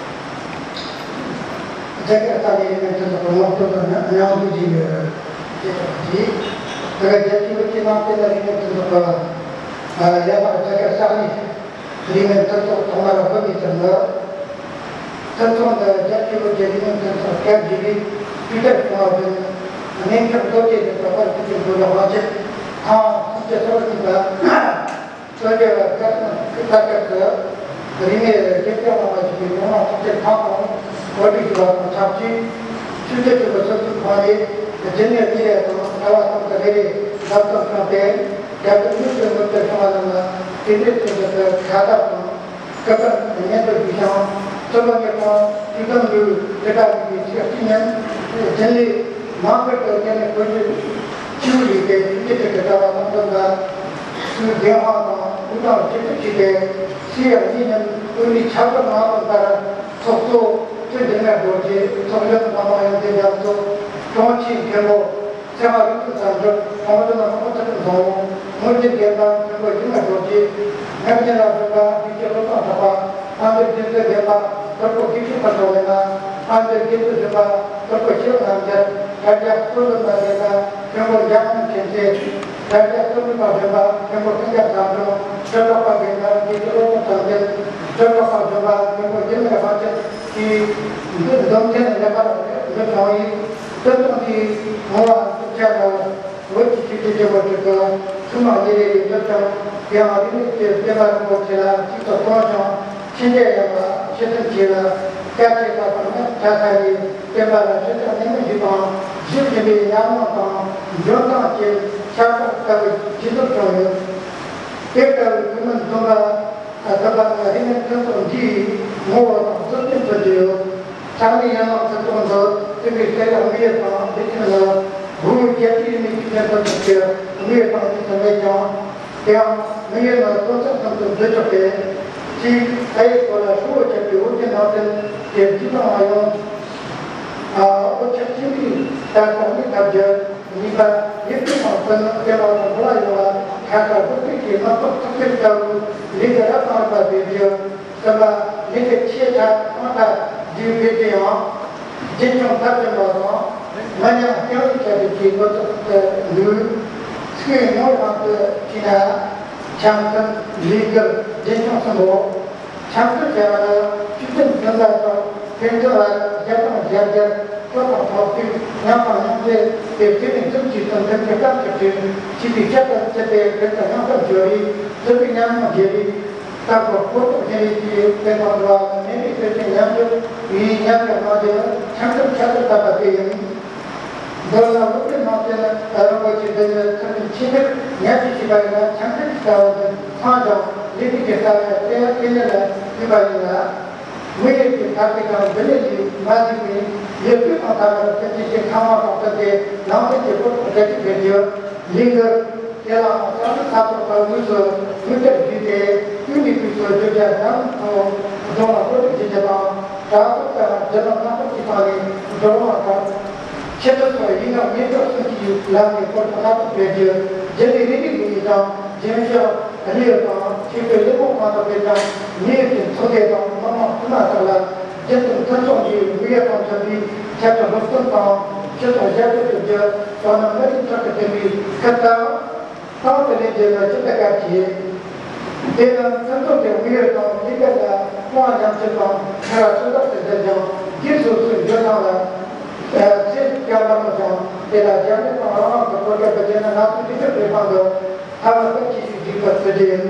རྒྱལ་ཁབ་ས་གནས་རིག་གནས་མཐུན་ཚོགས་ཀྱི་ངོ་སྤྲོད་དང་མཉམ་དུ་བྱས་ཡོད། ཅེས་གསུངས་ཏེ། དེ་ག་རྒྱལ་སྤྱིའི་བོད་ཀྱི་ནང་བསྟན་རིག་གནས་མཐུན་ཚོགས་ཀྱི་ལས་པ་རྒྱ་གར་ས་གནས། རིག་གནས་མཐུན་ཚོགས་ཐོག་མར་དབུ་མའི་ཚུལ་ལ། མཐུན་ཚོགས་འདི་རྒྱལ་སྤྱིའི་བོད་ཀྱི་རིག་གནས་མཐུན་ཚོགས་སྐབས་བཞི་པའི་དུས་དྲན་སྐུ་ངོ་བདུན། གནས་མཆོག་རྡོ་རྗེ་གདན་དུ་པར་སྐུ་ཚེ་འགོར་བའི་དབང་ཆེན་ཐེངས་སུམ་ཅུ་སོ་གཉིས་པ། གཙོ་བྱས་པ་བཀའ་ཐང་ཁུལ་ལྟར་སྐབས་སུ། རིག་གནས་རྒྱུན་འཁྱོངས་གནང་བ་ཞིག་གི་ཉམས་མྱོང་ཐུགས་རྗེ་ཐེངས་དང་གོ་སྒྲིག་ཞུ་བ་དང་ཆབས་ཅིག་ཆོས་རྒྱལ་གྲུབ་པའི་སོ་སོའི་ཁོངས་ནས་རྒྱུན་ལས་རེ་རེ་དང་རྩ་བ་ཙམ་དུ་རེ་རེ་བདམས་ཐོན་བྱུང་སྟེ། རྒྱ་གར་ཡུལ་གྱི་མི་སེར་བྱུང་བ་རྣམས་ལ་དེ་འདྲའི་ཚུལ་དུ་ཁ་བརྡ་དང་སྐུ་པར་སྙན་སྒྲོན་ཞུས་ཤིང་། གཙོ་བོ་ངེད་ཀྱང་ཐུགས་དམ་ལུགས་དེ་དག་ཡིན་པའི་ཚིག་གཅིག་ཉིད་རྒྱུན་ལས་མང་པོར་དུ་དེ་ནས་བོད་ཀྱི་ཆོས་ལུགས་ཀྱི་ཆོས་བརྒྱུད་ཀྱི་གྲྭ་པ་རྣམས་ཀྱིས་སུ་བདེན་དཔང་དང་དབུ་དང་སྤྱི་ཚོགས་ཀྱི་སྟེང་སུ་ཡང་ཉིད་ཉམས་དབུ་མའི་ཆབ་སྲིད་ནང་དུ་ལྟར་ཚོགས་གཙོ་ཚུལ་འདུས་མའི་རྡོ་རྗེ། ཚོགས་གཞོན་ནང་པ་ཡོན་ཏན་རྒྱ་མཚོ། དྲུང་ཆེ་མཁན་པོ་ཚེ་དབང་རིག་འཛིན་བསམ་གྲུབ། དྲུང་ཆེ་ནང་པ་ཚེ་རིང་བཟང་མོ། དངོས་གཞི་རྒན་པ་མཁན་པོ་འཇིགས་མེད་རྡོ་རྗེ། ངག་རྒྱུན་ལ་སོགས་པ་དགེ་བཤེས་བློ་བཟང་གྲགས་པ། དཔལ་འབྱོར་རྒྱལ་མཚན་རྒན་པ་དོལ་པོ་དགེ་བཤེས་ཕུན་ཚོགས་ལེགས་མ། དཔལ་འབྱོར་དགེ་ཚུལ་གཞོན་པ་དོལ་པོ་ཤེས་རབ་རྣམ་རྒྱལ། དྲ་རྒྱ་གཙོ་འཛིན་པ་རྒན་པ་མཁན་པོ་འཇམ་དབྱངས་མཁྱེན་བརྩེ། དྲ་རྒྱ་གཙོ་འཛིན་པ་གཞོན་པ་མཁན་པོ་ཀུན་ཁྱབ་བཟང་སྐྱོང་། སྤྲོ་གྲོགས་པ་རྒན་པ་དགེ་བཤེས་བློ་བཟང་དྲང་བདེན། སྤྲོ་གྲོགས་པ་གཞོན་པ་མཁན་པོ་འཇིགས་མེད་དབང་ཆེན་གྱིས་འདི་འཛོམས་ཐེངས་ལེགས་པར་འགྲུབ་བྱུང་བས། བསྟན་སྲུང་དེའི་ངོ་བོ་ཐུགས་ཆེ་ལ། བོད་ཀྱི་ཆོས་ཀྱི་རྒྱལ་པོ་དྲུག་གི་ཐུན་མོང་ཉིན་རེ་ཡི་འདིར་ཀྱང་དེའང་རིག་གནས་ཀྱི་བསྟན་པ་རིན་པོ་ཆེ་ལ་གཅིག་ཏུ་བསྟུན་ཞིང་ཕྱི་འབྲེལ་ཡོད་པ་ཤེས་ཚུལ་གྱིས་ལ་སྐད་ཆའི་བཀའ་དང་ཉམས་ཆག་ས་ཡི་བསྟན་པ་ལ་ཞུ་དག་ནན་མོ་ཞིག་དང་ཞིབ་ཞིབ་པའི་ཉམས་མྱོང་དང་འཇོན་ཐང་བཅས་ཤ་སྟག་ལྟ་བུ་ཇི་ལྟར་བྱུང་ཡོད། དེ་ལྟ་བུའི་བོད་མི་འཛོམས་པ་ད་ལྟ་བ་ལ་རིག་གནས་མཐུན་ཚོགས་འདིའི་ངོ་བོ་དང་གཙོ་རྐྱེན་མཚོན་གྱི་ཡོད། ཚང་མས་ཡང་ནང་ཚུལ་ཐོག་འདི་བཙུན་པའི་སྲས་ལ་དམིགས་ཡུལ་དང་འདི་ཕྱིན་ལ་བོད་རྒྱལ་སྤྱིའི་མི་ཆོས་ཅན་ཐམས་ཅད་ཀྱི་དམིགས་ཡུལ་དང་འདི་ཙམ་མེད་ཀྱང་། དེའང་དམིགས་ཡུལ་ལ་གཙོ་ཚད་ཙམ་དུ་འཛིན་ཆོག་པས། གཅིག་ས་ཡི་གོ་ལ་ཧྲིལ་བོ་ཁྱབ་པའི་འོ་བརྒྱལ་ནང་བསྟན་གྱི་རྒྱུད་དང་མ་ཡོང་། འོ་ཆགས་ཆེན་པོའི་ལྟར་དང་མི་ཐབས་རྒྱུ། གཉིས་པ། ཡིད་སྤྲུལ་དང་ཀུན་སློང་བསྟན་པ་དང་འགྲོ་བ་ཡོངས་ལ་ཁྱབ་པ་སྒོ་ཕྱུགས་ཀྱི་རྣམ་རྟོག་ཐུགས་ཁུར་ལྟ་བུའི་ལས་ཀྱི་རབ་དང་རིམ་པ་སྤེལ་རྒྱུ། གསུམ་པ། ལས་ཀྱི་ཆེ་ཕྲ་དཀོན་ཕྲ་བསྡུས་སྤེལ་རྒྱུ་ཡང་། རྒྱུན་འཁྱོངས་མཐར་ཕྱིན་པ་དང་། མི་ཉམས་རྐྱང་རིག་བྱ་རྒྱུ་བཅས་གཙོ་ཐོག་ཏུ་འདུས། ཚིག་ངོ་བོའི་དབང་དུ་བྱས་ན། འཆམ་མཐུན། ལས་ཀུན། རྒྱུན་འཁྱོངས་གསུམ་པོ། འཆམ་མཐུན་བྱ་བ་ནི་ཤུགས་ལྡན་འཛིན་པ་དང་ཕན་ཚུན་བར་རྒྱབ་དང་རྒྱབ་འགལ། གྲོགས་དང་གྲོགས་གཅིག་མཉམ་དང་མཉམ་འབྲེལ་གྱི་བརྩེ་བའི་མཐུན་གཅིག་ཏུ་མཐུན་གྱི་སྐབས་ཀྱི་དུས་ཕྱིས་པའི་ཆེད་དུ་བརྩིས་ཏེ་ཕན་ཚུན་སྙིང་སྟོབས་འབྱོར་བའི་བརྩེ་བའི་ཉམས་མྱོང་རྒྱས་པའི་སྟབས་ཀྱིས་གོ་རྟོགས་ལྡན་པའི་ཕན་དང་འགྲོ་བ་མིན་པའི་སྲོལ་ཆེན་ཉམས་འགྱུར་བའི་ཉམས་ཀྱི་རྨང་རྒྱུ་ནི་འཆམ་མཐུན་ཁྱད་དུ་བསད་པ་དེ་ཡིན། མདོར་ན་སློབ་གྲྭའི་ནང་བསྟན་རིན་པོ་ཆེ་འདི་ནི་ཐུན་མིན་ཆེད་མངགས་ཉམས་ཞིབ་བྱས་པ་ཡིན་ན་འཆམ་མཐུན་གྱི་ལྟ་བ་འདི་འཆང་ཞིང་ལས་ཀྱི་ལྟ་བའི་ལྟེ་བ་ལྟེ་གནས་ལ་ཕུལ་བ་ཡིན་ལ། དམིགས་ཡུལ་གྱི་ཐབས་ཤེས་དང་འདི་ལས་ལུས་མ་འཛིན་པའི་ཡུལ་སྤོས་དང་ཐ་མར་ཕན་ཆད་ཀྱི་ཁ་མང་དང་བསྟུན་ཏེ་ནང་བསྟན་གྱི་སྐོར་དུ་གྲ་སྒྲིག་བྱེད་རྒྱུ། ལས་འགུལ་དེ་ལའང་རྩ་འཛིན་ས་ཐོག་ཏུ་དངོས་སུ་དངོས་བཅར་ཞུས་ཏེ་དངོས་གནས་དུས་སུ་བརྗོད་བྱ་ནང་དུ་རྫོང་ལ་བཀོད་སྒྲིག་བྱེད་རྒྱུ་དང་། གྲྭ་ཚོགས་དང་རྒྱུ་ནོར་སྣ་ཚོགས་ཀྱི་སྟེང་ནས་སྒྲོལ་མ་དང་། ཆེད་དུ་སོགས་ཡིན་ནམ་ངེས་འབྱུང་གསུམ་གྱི་ལམ་ནས་སྐོར་དུ་སྣ་ཚོགས་སྤེལ་རྒྱུ། རྒྱུན་ལས་རེ་རེ་ངོས་ནས་ཀྱང་རྒྱུན་བཞག་གནས་ཡུལ་དང་ཆོས་སྤེལ་ལས་ཁུངས་ཁག་ཏུ་སྤེལ་ཀྱང་གནས་ཡུལ་གྱི་ཚོགས་སྡེ་དང་མི་མང་དཀྱུས་མ་དག་ལ་རྒྱུན་དུ་མཐུན་ཚོགས་ཀྱི་དམིགས་ཡུལ་དང་མཐུན་པའི་ཆེད་དུ་སློབ་སྟོན་དང་སྤྱི་ཚོགས་ཞབས་ཞུ་སྒྲུབ་རྒྱུ། དོ་སྣང་མི་རིགས་ཁྲག་གི་ལྡན་པའི་ཁུར་དང་། དང་དེ་ལས་རྗེས་ལ་ཅི་ལྟར་བཀའ་བྱེད། དེ་ནི་ཕུན་ཚོགས་ཀྱི་དམིགས་ཡུལ་དང་ལས་ཀ་ལ་དབང་ཉམས་ཆུང་དང་ཁ་ར་ཚོད་དག་ཏུ་བསྡད་ཀྱང་སྒེར་སོ་སོའི་འཇོན་ཐང་ལ་ཚད་བརྒལ་མ་རུང་ཞིང་། དེ་ལ་རྒྱ་མི་དང་རང་དབང་གི་བོད་སྐད་དུ་བརྗོད་ན་ང་ཚོའི་དུས་རབས་རེ་ཐང་དུ་ཐ་མ་སྐད་ཆ་ཞིག་བསྒྲིགས་པར་བརྩི་རྒྱུ་ཡིན།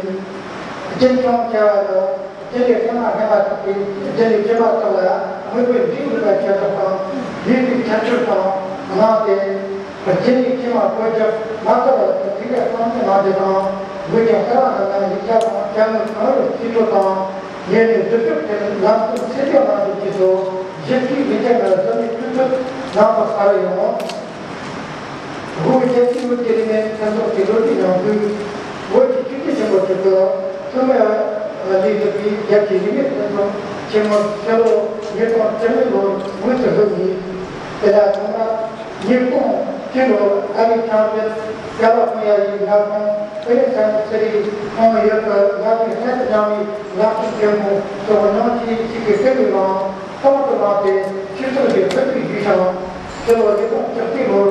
རྒྱུན་འཁྱོངས་བྱ་བ་ནི། དེ་ལས་སེམས་ལ་སྣེ་མ་ཐག་པའི་རྒྱུན་ལས་ཇི་མ་ཐག་ལ་དམིགས་པའི་འབྲས་བུ་ལ་ཁྱད་པར་དང་ལས་ཀྱི་ཁྱད་ཆོས་དང་ནང་དེ། རྒྱུན་ལས་ཇི་མ་བཀོད་རྒྱ་མ་ཐག་ལ་དེ་ག་གཏོང་ཚེ་ནང་དེ་དང་འགུལ་ཀྱང་གསར་བ་རྣམས་ལ་ཡིག་ཆ་དང་དཔྱ་དངུལ་གང་རུང་རྩིས་སྤྲོད་དང་ངེས་ནས་བསྒྲུབ་སྐྱོར་ཐད་ལམ་སྟོན་ཚད་ལྡན་གནང་རྒྱུ་བཅས་སོ། གཞི་རྩའི་ལས་འཆར་ལ་གཟབ་ནན་ཐུབ་ཐུབ་གནང་པ་གསལ་ཡོང་། ཧུའུ་རྒྱལ་སྤྱིའི་བོད་ཀྱི་རིག་གནས་མཐུན་ཚོགས་ཀྱི་ལོ་རྒྱུས་ནང་དུ། བོད་ཀྱི་ཆོས་བརྒྱུད་ཆེན་པོ་དྲུག་གི་ཐོན་མིའི་ལས་སྒྲུབ་པའི་ རྒྱལ་སྤྱིའི་རིག་གནས་ཕུན་སུམ་ཆེན་མོ་ཕྱི་ལོ་ཉིས་སྟོང་བཅུ་གཉིས་ལོར་དངོས་སུ་ལྷོད་ནས། དེ་ལ་ཚང་མ་ཉིས་སྟོང་བཅུ་ལོར་ཨ་རིའི་ཁྲང་ཅན་ཀ་ལ་ཧྥོ་ནི་ཡ་ཡི་མངའ་ཁོངས་ཨེ་རི་ཁན་སི་ཊི་ཁོངས་ཡུལ་དུ་ང་ཚོའི་སྣེ་དུ་མཉམ་པའི་ལག་ཤེས་ཆེན་མོ་སོགས་མྱོང་ཆེས་གཅིག་གི་སྐུ་ལུས་ལའང་ཐོག་ཏུ་བླངས་ཏེ་ཆོས་ཚོགས་ཀྱི་ཕུལ་དུ་བཞུགས་ཤིང་། སྤྱི་ལོ་ཉིས་སྟོང་བཅུ་གཅིག་ལོར་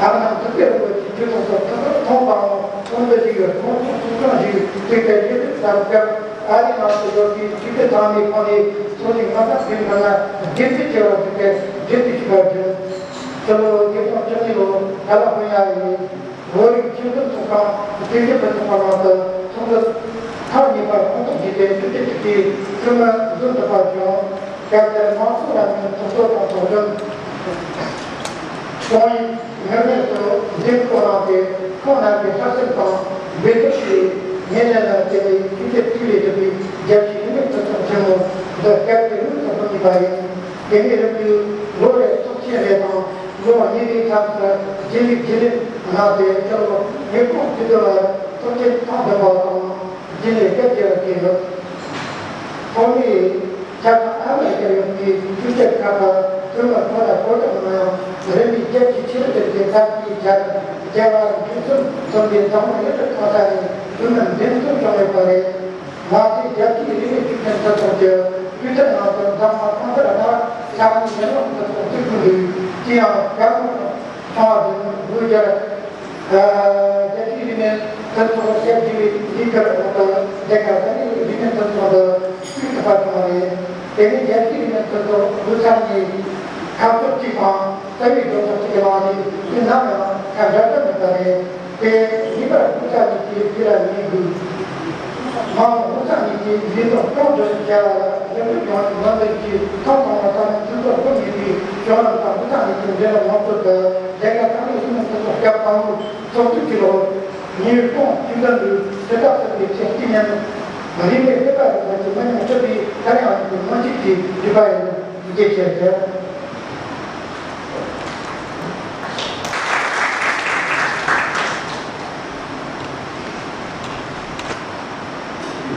ཨ་མ་ཐུབ་བསྟན་རིན་པོ་ཆེའི་ཆོས་ཚོགས་སུ་ཐོག་ཐོག་དང་དབང་དུ་བཞུགས་པའི་ཁོང་ཚོ་ཚོགས་ཆུང་ཞིག་བཙུགས་ཏེ་ཡུལ་དུ་དར་སྐབས། ཨ་རིའི་ནང་དུ་ཡོད་པའི་ཆོས་སྡེ་ཚང་མའི་ཁོངས་ནས་ཚོགས་ཞིང་མ་ཐག་ཐེངས་ཁ་ལ་དགེ་ཚུལ་ཆེ་བ་ཞིག་ཏུ་འགྲེལ་བརྗོད་ཞུ་བར་བྱོན། སྤྱི་ལོ་ཉིས་སྟོང་བཅུ་གཉིས་ལོར་ཀ་ལ་ཧྥོ་ནི་ཡ་ཡི་བོད་རིགས་ཆོས་ལྡན་ཚོགས་ཁང་བཙན་བྱོལ་བོད་ཚོགས་པ་ནང་དུ་ཚོགས་འདུ་ཐེངས་གཉིས་པ་ཁོངས་གཏོགས་བྱས་ཏེ་བཅུ་གཅིག་གི་སྐུ་མགྲོན་འཛོམས་ཐུབ་པར་བྱུང་། སྐབས་དེར་དམངས་གཙོ་ལམ་ལུགས་སློབ་གསོ་དང་ཚོགས་འདུ། ཏོག་དབྱིབས་ནད་མེད་སུ་འཛིན་སྐྱོང་གནང་སྟེ། ཁོང་རྣམ་པའི་ལྷག་བསམ་དང་འབད་བརྩོན་གྱིས་ངེས་ལེགས་ལ་བརྟེན་ནས་ཆོས་དད་ཐིག་ལེ་གྲུབ་པའི་རྒྱལ་སྤྱིའི་རིག་གནས་ཕུན་སུམ་ཆེན་མོ་འདི་སྐབས་དེར་དངོས་སུ་ཐོབ་ཡོད་པ་ཡིན། དེ་ནས་རིམ་བཞིན་ལོ་རེར་ཚོགས་ཆེན་རེ་དང་ལོ་གཉིས་རེའི་མཚམས་སུ་རྗེས་ལུས་རྗེས་ལུས་གནང་སྟེ། སྤྱི་ལོ་ཉིས་སྟོང་བཅུ་དྲུག་ལ་ཚོགས་ཆེན་ཐེངས་བདུན་པ་དང་། རྗེས་ལུས་སྐབས་བརྒྱད་ལ་ཕེབས་ཡོད། ཐོག་མའི་ཆ་ཚང་ཨ་མར་བསྐྱལ་ཡོད་པའི་ཆོས་ཆབ་ཁག་གི་སྐུ་ངོ་ཐོག་ལ་གོ་སྐབས་གནང་ཡང་། རིམ་པས་རྒྱལ་སྤྱིའི་ཆོས་ལུགས་ཀྱི་འཐབ་ཇུས་བརྒྱ་དང་བརྒྱད་པ་འདུས་གསུམ་གསུམ་པའི་འཛམ་གླིང་ཡུལ་གྲུ་གང་ས་ནས་སྐུ་མགྲོན་འཛོམས་བྱུང་ཡོད་པ་རེད། ང་ཚོའི་རྒྱལ་སྤྱིའི་རིག་གནས་ཤུགས་ཆེན་མཐུན་ཚོགས་ཀྱི་དུས་དེབ་ནང་དུ་འཛམ་གླིང་གང་སར་གནའ་བོའི་ས་ཁུལ་མི་མང་མཐུན་ཚོགས་བཙུགས་དགོས་ལུགས་ཅི་ཡང་བཀའ་མོལ་བྱུང་བ་དེ་ནི་དགོས་རྒྱུར། རྒྱལ་སྤྱིའི་རིག་གནས་མཐུན་ཚོགས་ཞེས་བགྱི་བའི་ལས་འགུལ་འོག་ཏུ་མཇལ་ཁ་ད་ནི་རིག་གནས་མཐུན་ཚོགས་འདི་བཙུགས་ཐུབ་པ་བྱུང་བ་རེད། དེ་ནི་རྒྱལ་སྤྱིའི་རིག་གནས་མཐུན་ཚོགས་དབུས་གཙང་གི་ཁ་ཕྱོགས་གཅིག་དང་རྩ་བའི་ལྗོངས་ཕྱོགས་གཅིག་གི་ནང་ནས་དུས་ནམ་ཡང་ཁ་འབྲལ་ཐབས་མེད་པ་རེད། དེ་ཡིན་པར་དབུས་གཙང་གཉིས་ཀྱིས་དུས་ལ་ངེས་དགོས། མ་འོངས་དབུས་གཙང་གཉིས་ཀྱིས་ལས་དོན་གང་མགྱོགས་སུ་བྱ་བ་ལ་རྒྱབ་སྐྱོར་ཡོང་བའི་ངང་ཚུལ་གྱིས་ཐོག་མཐའ་མ་ས་གནས་སྤྱི་ཚོགས་སྐུ་ངེས་པའི་གཞུང་ལམ་དང་དབུས་གཙང་གཉིས་ཀྱི་འབྲེལ་བ་མང་ཚོགས་དང་རྒྱལ་ཁབ་ཚང་མའི་སྤྱི་མི་སྤྱི་ཚོགས་སྐབས་དང་པོའི་ཚོགས་འདུ་གཅིག་ལོ་ཉིས་སྟོང་བཅུ་བདུན་ལོའི་ཕྱི་ཟླ་གསུམ་པའི་ཚེས་གཅིག་ཉིན་རིས་མེད་གླུ་པ་རིན་པོ་ཆེ་མི་ཉམས་གྲུབ་པའི་སླར་ཡང་ཡོང་བའི་སྨོན་ཚིག་གི་བརྗོད་པ་ཡིན། ཐུགས་རྗེ་ཆེ་ཞུ། རྒྱ་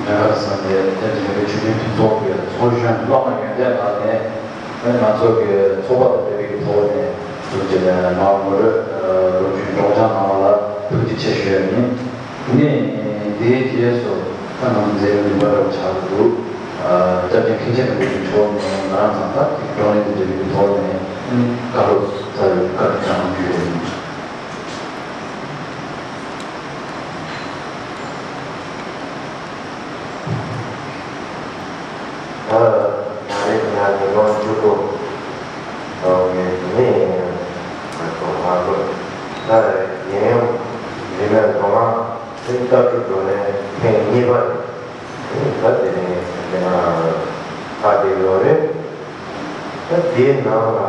གར་ས་གནས་ཐེངས་འདིའི་ཆོས་ལྡན་ཕུན་ཚོགས་པའི་ཚོགས་གཞོན་སློབ་མ་ཡོན་ཏན་ལགས་ནས། ང་ཚོ་གི་ཚོགས་པ་དང་འབྲེལ་བའི་ཐོག་ནས་ཐུགས་རྗེ་ལན་མ་ངོ་སྤྲོད་ལོ་རྒྱུས་སྒྲོག་སྦྱང་གནང་བ་ལ་ཐུགས་རྗེ་ཆེ་ཞུ་ཡ་ཡིན། དེ་ནས་དེའི་རྗེས་སུ་ད་ང་ཚོ་མཛད་རིམ་རིམ་པ་འདྲ་བོ་ཆགས་ཀྱི་འདུག་སྐྱབས་རྗེ་མཁན་ཆེན་རིན་པོ་ཆེ་མཆོག་ནས་ང་རང་ཚང་ད་ཐུགས་བགྲོ་གླེང་དང་འབྲེལ་བའི་ཐོག་ནས་བཀའ་སློབ་ཚར་བའི་བཀའ་སྒྲུབ་གནང་རྒྱུ་ཡིན། ད་ད་རེས་ང་ཉིས་སྟོང་བཅུ་དགུ་ལོ་ངའི་ནི་ང་ཚོ་ང་ཚོ་ད་ཡིན་ཡང་རིག་གནས་འཛམ་གླིང་ཚན་ལྟ་གྲུབ་བགྲོ་གླེང་ཐེངས་གཉིས་པ་རེད། ད་དེ་ནས་དེ་ན་ད་དེ་ཡོད་རེད། ད་དེའི་ནང་ལ་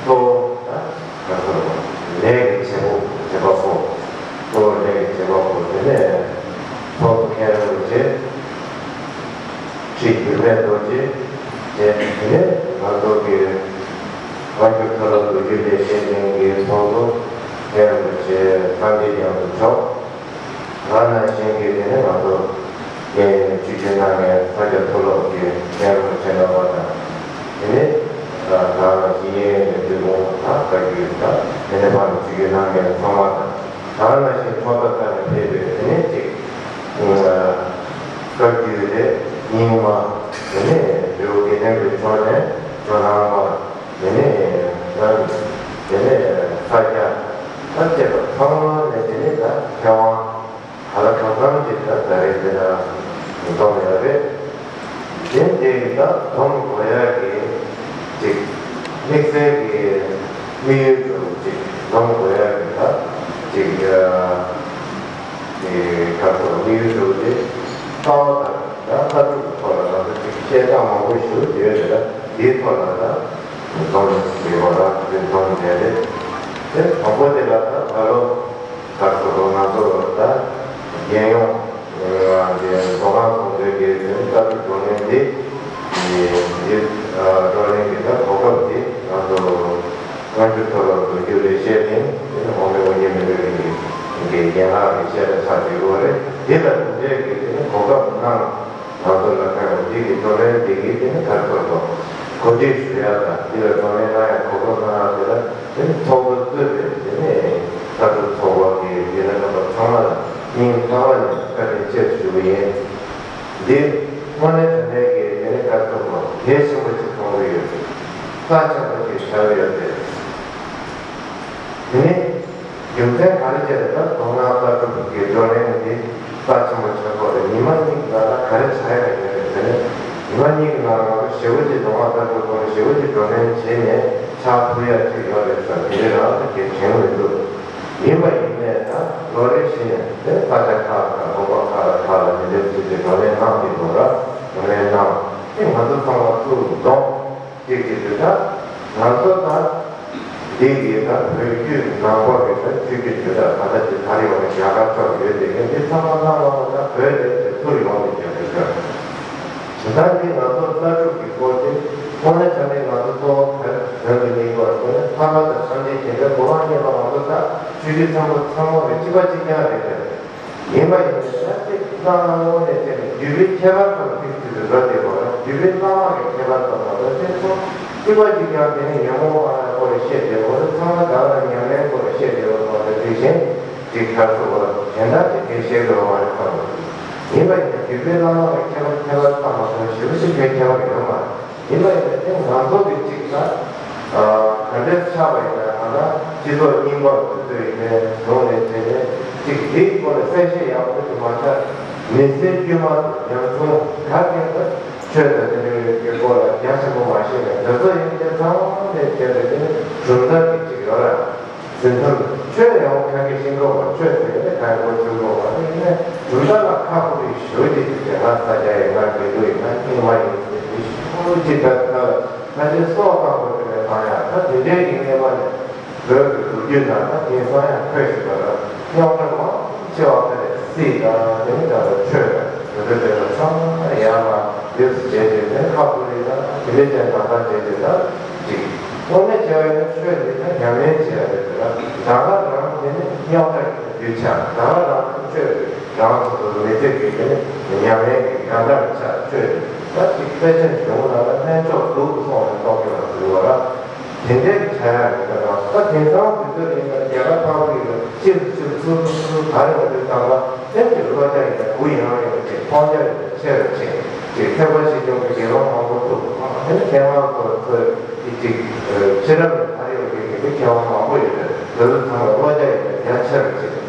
གཙོ་བོ་ད་ང་ཚོ་ལས་ཀྱི་བྱེད་པོ་བྱེད་པ་པོ། གཙོ་བོ་ལས་ཀྱི་བྱེད་པ་པོ་དེ་ནས་ཚོགས་གཙོ་མཁན་རིན་པོ་ཆེ། ཁྲི་འགྱུར་མེད་རྡོ་རྗེ། དེ་ནས་ང་ཚོ་གི་དབང་སྒྱུར་མཐོ་སློབ་ཏུ་རྒྱུན་ལས་བྱེད་མཁན་གྱི་ཚོགས་གཙོ་མཁན་རིན་པོ་ཆེ་སངས་རྒྱས་རྒྱ་མཚོ་མཆོག་ང་ནང་བཞིན་གྱི་དེ་ནས་ང་ཚོ་གི་ཆོས་བརྒྱུད་གནང་མཁན་ས་སྐྱ་མཐོ་སློབ་ཀྱི་མཁན་རིན་པོ་ཆེ་རྣམ་པ་དང་། དེ་ནས་ད་ང་ཞིག་ཡིན་ནས་དུས་འཁོར་དང་བཀའ་བརྒྱུད་དང་དེ་ནས་ཕར་ལ་ཆོས་བརྒྱུད་གནང་མཁན་ཚང་མ་དང་། ད་ནང་བཞིན་ཚོགས་གཙོ་ཁ་ནས་ཕེབས་པའི་དེ་ནས་ཅིག་བཀའ་བརྒྱུད་རེད། རྙིང་མ། དེ་ནས་འབྲས་བུ་དགེ་ལྡན་པའི་ཕྱོགས་ནས་ཇོ་ནང་པ། དེ་ནས་རང་། དེ་ནས་ས་སྐྱ། ད་བཅས་པ་ཚང་མ་ནས་དེ་ནས་ད་མཁས་དབང་ག་ལ་གང་འཚམ་ཅིག་ད་ད་རེས་དེ་ན་འཛོམས་ཡོད་རེད། དེ་འདྲའི་ད་འཛོམས་དགོས་ཡག་གི་ཅིག་དམིགས་བསལ་གྱི་དམིགས་ཡུལ་དུ་ཅིག་འཛོམས་དགོས་ཡག་གི་ད་ཅིག་དེ་ག་ཚོད་དམིགས་ཡུལ་དུ་དེ་ལྟ་བ་དང་ད་ལྟ་གྲུབ་ཀྱི་ཐོག་ལ་ང་ཚོ་ཅིག་བཤད་སྟངས་མང་པོ་ཞིག་ཡོད་རེད། ད་དེའི་ཐོག་ལ་ད་འཛོམས་ཡོད་པ་ལ་དེ་འཛོམས་བྱས་ཏེ་དེ་དང་པོ་དེ་ལ་ད་ད་ལོ། ད་ཁོ་རང་ང་ཚོ་ད་རྒྱལ་ཡོངས་དེ་མཐོ་སྒང་ཚོགས་འདུའི་གི་དེ་ལྟ་གྲུབ་བགྲོ་གླེང་འདི་འདི་བགྲོ་གླེང་གི་ད་གོ་སྐབས་འདི་ང་ཚོ་དབང་སྒྱུར་མཐོ་སློབ་ཏུ་རྒྱུན་ལས་བཤད་མཁན་དེ་ནི་འོག་མིན་དབུ་བརྙེས་མི་ལུས་རིང་གི་རྒན་ལགས་ཀྱི་བཤད་གྲྭ་ཆགས་བསྡད་ཡོད་རེད། འདི་ལ་དེ་འདྲའི་གི་དེ་ནི་གོ་སྐབས་གནང་ང་ཚོ་ལ་ཁ་ཡོད། དེ་གའི་དེ་ནི་ག་རེ་ཟེར་དགོས། གོ་སྒྲིག་ཞུ་ཡ་དང་དེ་ལ་གདོང་ལེན་གནང་ཡ་གོ་སྐབས་གནང་ཡ་དེ་ལ་དེ་ནི་ཚོགས་པ་གཙོས་པའི་དེ་ནི་ལྟ་གྲུབ་ཚོགས་པ་གི་དེ་ལ་རྣམ་པ་ཚང་མ་ལ་སྙིང་ཐག་པ་ནས་བཀའ་དྲིན་ཆེ་ཞུ་གི་ཡིན། འདི་དངོས་གནས་དྲང་གནས་ཀྱི་དེ་ནི་བཀའ་ཐུབ་པ་གལ་ཆེན་པོ་ཞིག་མཐོང་གི་ཡོད། རྩ་ཆེན་པོ་ཞིག་ཆགས་ཡོད་དེ། དེ་ནི། རྒྱུ་མཚན་ག་རེ་བྱས་ནས་ད་མདོ་སྔགས་ལྟ་གྲུབ་ཀྱི་བགྲོ་གླེང་འདི་རྩ་ཆེན་པོ་ཆགས་དགོས་རེད། ཉི་མ་གཉིས་ཀྱི་ནང་ལ་ག་རེ་ཆགས་ཡ་ཡོད་རེད་ཟེར་ན། ཉི་མ་གཉིས་ཀྱི་ནང་ལ་ང་ཚོ་ཞེ་པོ་ཅིག་མདོ་སྔགས་ལྟ་གྲུབ་སྐོར་ཞེ་པོ་ཅིག་བགྲོ་གླེང་བྱས་ནས་ཆགས་ཐུབ་ཡ་ཅིག་ཡོད་རེད་ཟེར་དེ་རིང་རང་ཚོ་གལ་དྲན་མི་འདུག་ཡིན་པ་ཡིན་ནའི་ད་ལོ་རེ་བཞིན་དེ་ས་ཆ་ཁག་དང་དགོན་པ་ཁག་ལ་ཁག་ལ་དེ་འདྲའི་ཚུལ་དེ་བགྲོ་གླེང་གནང་གི་འདུག་ར། བགྲོ་གླེང་གནང་དེ་ང་ཚོ་ཚང་མ་ཐུགས་འདོན། གཅིག་གིས་དུས་ད་ང་ཚོ་ད་འདི་གི་ད་བོད་བརྒྱུད་ནང་པ་གི་ད་ཆོས་བརྒྱུད་དུས་ད་ད་ལྟ་ཅིག་ད་རེ་བ་ནས་རྒྱ་གར་ཕྱོགས་ཡོད་དེ་གི་འདི་ཚང་མ་ལྷང་ལྷང་ད་བོད་ནས་དེ་ཚུར་ཡོང་ནས་རྒྱ་གར་ཕྱོགས་ད་འདི་ང་ཚོ་ལྟ་གྲུབ་ཀྱི་སྐོར་དེ་དངོས་གནས་དྲང་གནས་ང་ཚོ་གཙོ་བོ་བོད་བོད་ཀྱི་སྙིང་པོ་དངོས་གནས་ལྷ་ཁང་དང་བསམ་གཏན་མཁྱེན་པའི་གོ་འཕང་བརྙེས་པ་ང་ཚོ་ད་ཆོས་བརྒྱུད་ཚང་མ་ཚང་མ་གི་གཅིག་པ་གཅིག་རྐྱང་རེད་དེ། ཡིན་པ་ཡིན་ནའི་ད་ཅིག་སྣང་བ་དངོས་གནས་བྱས་ནས་བརྒྱུད་པའི་ཁྱད་པར་ཙམ་ཐིག་ཐིག་ཏུ་འགྲོ་བསྡད་པ་རེད། བརྒྱུད་པའི་བླ་མ་གི་ཁྱད་པར་ཙམ་མ་གཏོགས་ཅིག་ཚོ་གཅིག་པ་གཅིག་རྐྱང་དེ་ནི་ཉོན་མོངས་པ་སྐོར་ལ་བཤད་བསྡད་པ་རེད། ཚང་མ་ད་ག་རང་ཉམས་ལེན་སྐོར་ལ་བཤད་བསྡད་པ་མ་གཏོགས་དེ་གཞན་ཅིག་ག་རེ་ཟེར་དགོས་རེད། གཞན་དག་ཅིག་གང་བཤད་དགོས་པ་མ་རེད་ཁོ་རང་། ཡིན་པ་ཡིན་ནའི་བརྒྱུད་པའི་བླ་མ་གི་ཁྱད་པར་ཁྱད་པར་ཙམ་མ་གཏོགས་ཞེ་པོ་ཅིག་གི་ཁྱད་པར་ཡོད་མ་རེད། ཡིན་པ་ཡིན་ནའི་དེ་ང་ཚོ་གི་གཅིག་ད་ག་འདྲས་ཆགས་པ་ཡིན་ན་ང་ད་སྤྱི་ཚོགས་རྙིང་པ་དེ་ཚོ་ཡིན་ནའི་བཟུང་ནས་བྱས་ནས་གཅིག་དེའི་སྐོར་ལ་གསལ་བཤད་ཡག་པོ་ཞིག་མ་ཆགས། མི་ཚེ་དཀྱུས་མ་དུ་ཉམ་ཆུང་ག་གེ་ད་ཆོས་དང་དེ་འདྲའི་གི་སྐོར་ལ་རྒྱ་ཆེན་པོ་མ་ཤེས་ནས་དེ་ཚོ་ཡིན་ཏེ་ཚང་མ་ནས་བྱས་ནས་དེ་ནི་གྲུབ་མཐའ་གི་གཅིག་ཡོད་ར། འཛིན་ཐོན་ཆོས་ཡང་གང་གི་ཤིང་ཀོ་བ་ཆོས་ཟེར་གི་ནི་གང་གོ་ཆུང་ཀོ་བ་ནི་ནི་གྲུབ་མཐའ་ལ་ཁ་ཕོ་གི་ཞུ་ཅིག་ཅིག་ཅེ་ང་ས་ཆ་ཡིན་ན་དགེ་ལུགས་ཡིན་ན་རྙིང་མ་ཡིན་ཟེར་གི་ཞུ་ཅིག་ད་ད་ད་ཅི་སོགས་དང་པོ་དེ་ནས་བཏང་ཡ་ད་དེ་འདྲའི་གི་ངེས་པ་ནི་བོད་ཀྱི་ལོ་རྒྱུས་ནང་ད་དེང་སང་ཡང་ཐོན་བཞིན་པ་ར་རྙོག་དྲ་མང་ཆེ་བ་དེ་ནས་སྲིད་དང་དེ་ནི་ད་ཆོས་དང་དེ་ཚོ་དེ་ཚོ་ཚང་མ་ཡར་ལ་ཡོད་ཟེར་བྱས་ཏེ་དེ་ཁ་ཕོ་རི་དང་དེ་འདྲའི་ཅན་དང་ད་བྱས་ཏེ་ད་ཅིག་དངོས་གནས་བྱས་པ་ཡིན་ན་ཆོས་འདི་ད་ཉམས་ལེན་བྱེད་ཡ་རེད་ཟེར་ན། ད་ག་རང་དེ་ནི་རྙོག་དྲ་གི་རྒྱུ་ཆ། ད་ག་རང་ཆོས་རང་སོ་སོ་མི་ཚེ་གི་དེ་ནི་ཉམས་ལེན་གྱི་གང་ལྟར་ཆ་ཆོས་རེད། ད་ཅིག་དཔེ་ཆ་ཞིག་ཡོང་ན་ལ་ལྷན་ཅོག་སྡུག་ཏུ་སོང་ནས་གཏོང་གི་ལ་ཟེར་བ་ར། དེ་འདྲའི་གི་ཆ་ཡ་རེད། ད་ག་ད་དེང་སང་དུས་ཚོད་ཡིན་ན་རྒྱ་གར་འཕགས་པའི་ལ་ཕྱིར་ཕྱིར་ཚུར་ཚུར་ཚུར་ག་རེ་བ་དེ་བཏང་ན་དེ་ཀྱི་བློ་རྒྱ་ཡིན་ན་གུ་ཡངས་ཡོད་ཅིག་མཐོང་རྒྱ་ཡིན་ན་ཆེ་རུ་ཕྱིན་ཅིག་ཐེག་པ་ཆེ་ཆུང་གི་དགེ་སློང་མང་པོ་ཐུག་དེ་ནི་མཁས་དབང་ཚོ་ཚོས་ཀྱི་ཅིག་ཕྱི་རབས་ནས་ཕར་ཡོང་མཁན་གྱི་མཁས་དབང་མང་པོ་ཡོད་རེད། དེ་ཚོ་ཚང་མ་བློ་རྒྱ་ཡིན་ན་རྒྱ་ཆེ་རུ་ཕྱིན།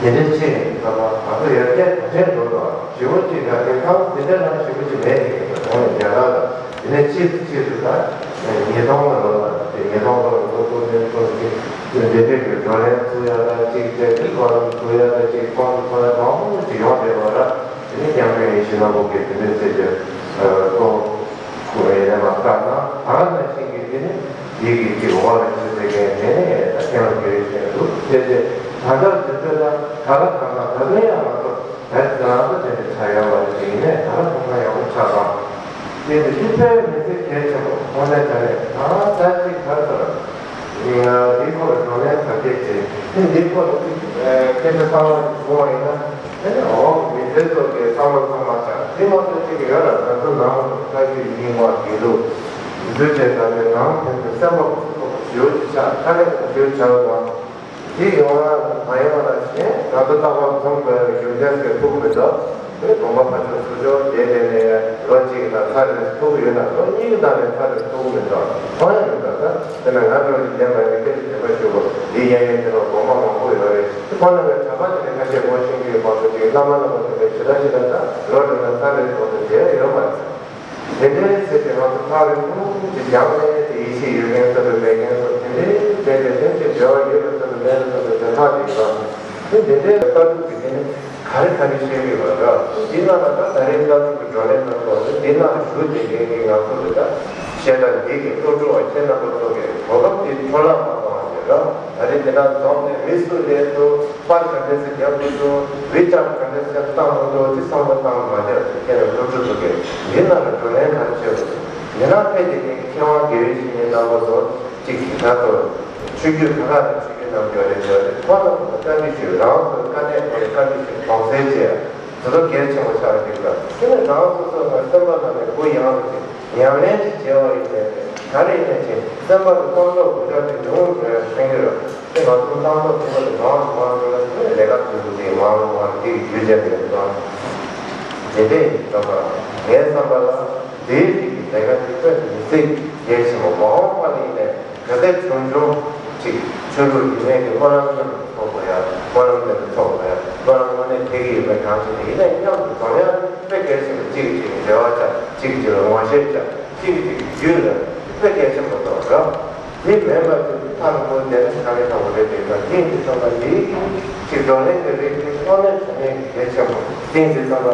དེ་འདྲའི་ཕྱིན་ཡིན་ཙམ་པ་ང་ཚོ་ཡར་རྒྱས་ག་ཚད་འགྲོ་དང་ཞེ་པོ་ཅིག་ལ་དེང་སང་དེ་འདྲ་ལ་ཞེ་པོ་ཅིག་མེད་ཀྱི་ཡིན་པ་དངོས་གནས་རྒྱ་གར་ལ། དེ་ནས་ཕྱིས་སུ་ཕྱིས་སུ་ད་ཉིས་སྟོང་ལ་ལོ་ལ་དེ་ཉིས་སྟོང་ལོ་ལ་ལོ་ཀུན་ནས་ཀུན་གྱི་འདི་འདྲའི་གི་བགྲོ་གླེང་ཚུགས་ཡ་ད་ཅིག་བྱས་ཏེ་བགྲོ་གླེང་ཚུགས་ཡ་ད་ཅིག་ཁོང་ཚོ་ཚོ་ཡ་མང་པོ་ཅིག་ཡོང་བསྡད་པ་ར། དེ་ནས་སྐྱབས་མགོན་ཡིད་བཞིན་ནོར་བུ་གིས་དེ་འདྲའི་ཚེ་གི་གཏོང་ཁུ་ཡ་ལས་མ་བཀག་ན་ད་ག་ནང་བཞིན་གྱི་དེ་ནས་ཡིད་ཀྱི་ཅིག་འོག་ལ་ཆུ་ཚོད་ཀྱི་དེ་ནས་ད་སྐྱབས་མགོན་ཡིད་བཞིན་དུ་ཕྱེ་རྗེས་ད་ལྟར་དུས་ཚོད་ལ་ད་ལ་ད་ལ་ད་ལྟ་ཡང་ང་ཚོ། ད་ང་ཚོ་དེ་འདྲ་ཆགས་ཡོད་པ་རེད། དེ་ཡིན་ནའི་ད་ལྟ་ཚང་མ་ཡག་པོ་ཆགས་སོང་། དེ་ནི་ཕྱི་ཚེས་མི་ཚེ་གལ་ཆེན་པོ་དངོས་གནས་དྲང་གནས་ད་ལྟ་ཅིག་ག་རེ་ཟེར། འདིའི་སྐོར་ལ་བགྲོ་གླེང་ག་འདྲས་བྱས། འདིའི་སྐོར་ལ་ཅིག་སྐད་ཆ་གསར་པ་ཞིག་བྱུང་བ་ཡིན་ན་དེ་ནི་འོག་གི་མི་སེར་ཚོ་གི་བསམ་བློ་ཚང་མ་ཆགས། དེ་མ་གཏོགས་ཅིག་ཡོད་ལ་ང་ཚོ་ནང་ལ་ལྟ་རྒྱུ་ཡིན་པ་དགེ་ལུགས་འཛུལ་བྱས་ད་ནི་ནང་དེ་ཚོ་སེམས་པ་ཁུག་ཁུག་ཞེ་པོ་ཅིག་ཆགས། དཀའ་ལས་ཁག་པོ་ཆགས་སོང་། དེ་ཡོང་ན་མ་ཡོང་ན་ཞེས་ང་ཚོ་རྟག་པར་འཛོམས་དགོས་པའི་རྒྱུ་མཚན་ཟེར་ཐུག་མི་འདུག་དེ་དགོན་པ་ཕར་ཕྱོགས་ཚུར་ཕྱོགས་དེ་དེ་ནས་ལོ་གཅིག་གི་ནང་ཚར་རེ་ཐུག་ཡོད་ན་ལོ་གཉིས་ཀྱི་ནང་ནས་ཚར་རེ་ཐུག་མི་འདུག་མཐོང་ཡ་མི་འདུག་ད་དེ་ན་ང་འགྲོ་ཞིག་བསྟན་པ་ཡིན་སྐད་ཆ་དྲན་པ་ཞུ་དགོས། འདི་གཡས་གཡོན་དེ་ལ་དགོན་པ་མང་པོ་ཡོད་རེད། དེ་ཁོ་ན་བའི་གྲྭ་པ་དེ་ནས་ཁ་ཤས་དགོངས་ཤེས་ཀྱི་ཡོད་པ་ཚོ་ཅིག་བླ་མ་རྣམ་པ་ཚོ་ལས་ཇི་ལྟར་ཇི་ལྟར་ད་ལོ་འགྲོ་ན་ཚར་རེ་ཐུག་ཏུ་བསྡད་ཡོད་མ་རེད། དེ་འདྲའི་ཚེ་དེ་ང་ཚོ་ཐག་རིང་པོ་ཅིག་རྒྱང་ནས་དེ་ཡིད་ཆེས་ཡོད་མཁན་ཚོ་དང་མེད་མཁན་ཚོ་དེ་འདྲའི་བྱས་ཏེ་ལྷན་ཅིག་འབྲེལ་བ་ཡོད་པའི་ཚོ་དང་མེད་པའི་ཚོ་དེ་དོན་དག་ཅིག་ཡོད། དེ་འདི་འདྲའི་ལྟ་གྲུབ་ཀྱི་དེ་ནི་ག་རེ་ག་རེ་བཤད་ཀྱི་ཡོད་ར། དེ་ནང་ལ་ད་ད་རེས་ལྟ་གྲུབ་ཀྱི་བགྲོ་གླེང་ནང་ལོགས་དེ་འདི་ནང་ལ་ཞུགས་བསྡད་མཁན་གྱི་ང་ཚོ་དེ་ད་བཤད་སྟངས་འདི་གི་སློབ་ཕྲུག་བ་ཁྱེད་རྣམ་པ་ཚོ་གི་གོ་སྐབས་དེ་འཕྲོ་བརླག་མ་གཏོང་བ་བྱེད་ར། ད་རེས་དེ་ན་འཛོམས་ནས་མི་སུ་རེད་འདུག་པར་ག་འདྲས་སེ་རྒྱབ་དགོས་འདུག་བི་ཅར་ག་འདྲས་སེ་བཏང་དགོས་འདུག་དེ་བསམ་བློ་བཏང་མ་བསྡད་ཁྱེད་རང་སློབ་ཕྲུག་ཚོ་གིས་འདི་ནང་ལ་བགྲོ་གླེང་ག་རེ་བྱེད་དགོས་འདུག་འདི་ནང་ཕེབས་ཀྱི་མཁས་དབང་དགེ་བའི་བཤེས་གཉེན་རྣམ་པ་ཚོ་གཅིག་གིས་ད་ཚོ་ཆོས་བརྒྱུད་ག་ག་ནས་ཆོས་བརྒྱུད་རྣམས་ཡོད་རེད་ཡོད་རེད། ཁོང་རྣམ་ཚོ་བཀའ་འདྲི་ཞུས། རང་ཚོའི་དཀའ་གནད་དེ་བཀའ་འདྲི་ཞུས་དོགས་སེལ་བྱས། དེ་ཚོ་གལ་ཆེན་པོ་ཆགས་ཀྱི་འདུག་དེ་ནི་རང་སོ་སོ་ལ་སེམས་པ་ནང་ནས་གུ་ཡངས་རུ་ཅིག་ཉམས་ལེན་ཅིག་བྱས་པ་ཡིན་ནའི་ག་རེ་ཡིན་ནའི་ཅིག་སེམས་པ་ལ་བསམ་བློ་གུ་དྲག་ཅིག་ཉུང་ཉུང་བྱས་ཡོད་ན་ཕན་གྱི་རེད། དེ་ང་ཚོ་བསམ་བློ་ཐོག་ལ་མང་རུ་མང་རུ་ལ་དེ་ནས་ལས་ཀ་ཚུལ་དུ་དེ་མང་རུ་མང་རུ་དེ་གི་རྒྱུ་ཆ་དེ་རེད་དོ། དེ་འདྲ་ཡིན་དུས་ཙམ་པ་ངའི་བསམ་པ་ལ་དེའི་རིགས་ཀྱི་ལས་ཀ་དེ་དཔེ་མི་སྲིད་གལ་ཆེན་པོ་མ་འོངས་པ་ལ་ཡིན་ནའི། གལ་ཏེ་ཆུང་ཆུང་ཅིག་ཆོས་ལུགས་རིས་མེད་ཀྱི་སྨོན་ལམ་མཉམ་དུ་ཚོགས་དགོས་ཡ། སྨོན་ལམ་མཉམ་དུ་ཚོགས་དགོས་ཡ། སྨོན་ལམ་དངོས་གནས་འཁྱེར་གྱི་ཡོད་པའི་གང་ཞིག་དེ་ཡིན་ན་མཉམ་དུ་འཛོམས་ཡ་དཔེ་གལ་ཆེན་པོ། གཅིག་གིས་གཅིག་ལ་འབྲེལ་བ་བྱ། གཅིག་གིས་གཅིག་ལ་ངོ་ཤེས་བྱ། གཅིག་གིས་གཅིག་གི་རྒྱུད་ལ་དཔེ་གལ་ཆེན་པོ་རེད་བ། དེ་མིན་པ་ཅིག་ཐག་རིང་པོ་བསྡད་ན་དཀའ་ལས་ཁག་པོ་རེད་པས། ད་དེ་ཡིན་དུས་ཙམ་པ་འདི་ཅིག་བགྲོ་གླེང་གི་རིགས་དེ་དངོས་གནས་དྲང་གནས་གལ་ཆེན་པོ། དེ་ཡིན་དུས་ཙམ་པ་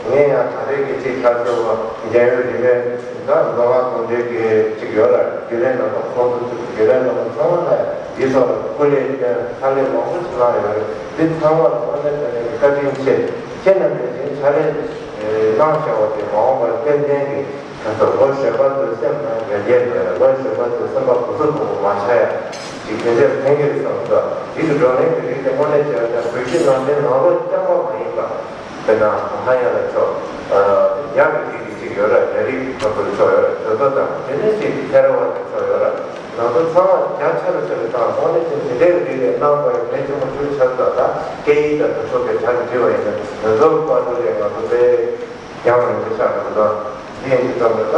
ངས་ཡང་ད་རེས་ཀྱི་ཅིག་ག་ཚོད་བ་རྒྱལ་ཡོད་རིས་མེད། ད་མདོ་སྔགས་ཟུང་འབྲེལ་གྱི་ཅིག་ཡོད་ལ། རྒྱུན་ལས་རྣམ་པ་ཁོང་ཚོ་ཚོས་རྒྱུན་ལས་རྣམ་པ་ཚང་མ་ལ་འདིའི་ཐོག་ལ་སྐུ་ལས་བསྐྱོན་ཕྱག་ལས་མང་པོ་ཞིག་གནང་ཡོད་རེད། འདི་ཚང་མ་ལ་དངོས་གནས་དྲང་གནས་ཀྱི་བཀའ་དྲིན་ཆེ། ཁྱེད་རྣམ་པས་འདི་ཕྱག་ལས་གནང་བཞག་པ་དེ་མ་འོངས་པར་ཏན་ཏན་གྱི་ང་ཚོ་ལོ་གཞོན་པ་ཚོའི་སེམས་ནང་ཡར་རྒྱས་འགྲོ་ཡ། ལོ་གཞོན་པ་ཚོའི་སེམས་པ་གོ་ཚོད་གཏོང་བ་མ་ཆགས་ཡ་ཅིག་དེ་འདྲའི་ཕན་གྱི་རེད་བསམ་འདུག་འདི་གི་བགྲོ་གླེང་གི་རིགས་དེ་དངོས་གནས་བྱས་ན་བོད་ཀྱི་ནང་བསྟན་ནང་ལོགས་རྐྱང་པ་མ་ཡིན་པ། དཔེར་ན་ཧ་ཡ་ལ་ཕྱོགས། ཡ་གི་རིགས་ཀྱི་གཅིག་ཡོད་ར། ཡ་རིགས་ཁ་ཐོར་ཕྱོགས་ཡོད་ར། དེ་ཚོ་དང་དེ་ནས་གཅིག་ཐེ་ར་བ་དེ་ཕྱོགས་ཡོད་ར། ང་ཚོ་ཚང་མ་རྒྱ་ཆེ་རུ་ཆེ་རུ་བཏང་། དངོས་གནས་ཅན་དེ་འདྲའི་རིགས་ལས་གནང་དགོས་ཡ་གལ་ཆེན་པོ་ཞིག་ཆགས་འདུག་ད་སྐད་ཡིག་དང་དེ་ཚོ་གི་གྲ་གི་འབྲི་བ་ཡིན་ན་ང་ཚོ་དཔལ་འབྱོར་ལས་ང་ཚོ་དཔེ་རྒྱང་རིང་པོ་ཆགས་འདུག་ད་འདི་ཡིན་གྱི་ཙམ་པ་ད་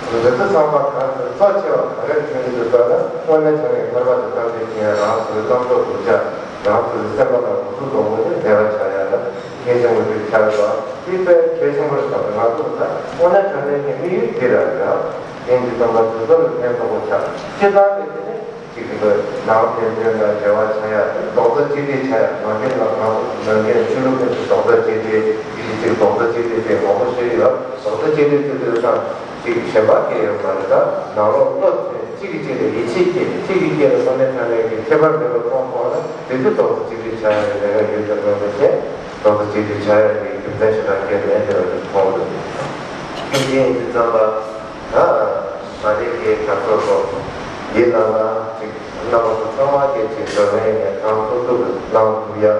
ང་ཚོ་ཚང་མ་ག་ཚོད་གཙོ་ཆེ་བ་ག་རེ་མཚོན་གྱི་འདུག་ལྟ་ན། དངོས་གནས་བྱས་ནས་ཐར་པ་དང་ཐམས་ཅད་མཁྱེན་ཡ། རང་སོའི་བསམ་ཚོར་དུ་བྱ། རང་སོའི་སེམས་པ་དང་གོ་ཚུལ་སྡོམ་པོ་དེ་བདེ་བ་ཆགས་ཡ་ལ། ཁྱེད་ཅག་མི་ཚོས་ཆ་རེ་བ་དེ་དཔེ་གལ་ཆེན་པོ་རེད་བསམ། ང་ཚོ་ད་དངོས་གནས་དྲང་གནས་ཀྱི་དམིགས་ཡུལ་འདི་རེད་ཡ། དེང་གི་སྟོན་པ་དེ་ཚོ་ལ་ཕན་ཐོགས་པོ་ཆགས། སྤྱིར་བཏང་གི་དེ་ནི་གཅིག་གི་ནང་ཕན་ཚུན་ལ་འབྲེལ་བ་ཆགས་ཡ། རྡོག་རྩ་གཅིག་སྒྲིལ་ཆགས་ཡ། ནང་ཁུལ་ལ་ང་ཚོ་ནང་ཁུལ་ཆོས་ལུགས་ཀུན་ཏུ་རྡོག་རྩ་གཅིག་སྒྲིལ། ཡིད་ཆེས་རྡོག་རྩ་གཅིག་སྒྲིལ་དེ་མང་པོ་ཞིག་ཡོད། རྡོག་རྩ་གཅིག་སྒྲིལ་དེ་དེ་དང་གཅིག་གཞན་པ་གལ་ཡོད་མ་རེད། ད་ནང་ལོགས་བློ་ཚོས་གཅིག་གིས་གཅིག་ལ་ཡིད་ཆེས་སྐྱེས། གཅིག་གིས་གཅིག་ལ་དངོས་གནས་དྲང་གནས་ཀྱི་ཁྱད་པར་མེད་པར་མཐོང་ཐུབ་ན་དེ་ཚོ་རྡོག་རྩ་གཅིག་སྒྲིལ་ཆགས་ཡ་ལས་ཀ་ཡོད་ཀྱང་མེད་པ་བྱས། རྡོག་རྩ་གཅིག་སྒྲིལ་ཆགས་ཡ་གི་རྒྱུ་མཚན་ཞེ་དྲག་གལ་མེད་དེ་བ་ཞིག་མཐོང་འདུག་དེ་ཡིན་དུས་ཙམ་པ་ད་ང་རེ་གའི་ག་ཚོད་ཚོ་འདི་ནང་ལ་ཅིག་རྣམ་པ་ཚོ་ཚང་མ་གིས་ཅིག་བགྲོ་གླེང་ཡང་གང་ཐུབ་ཐུབ་གནང་ཐུབ་ཡ།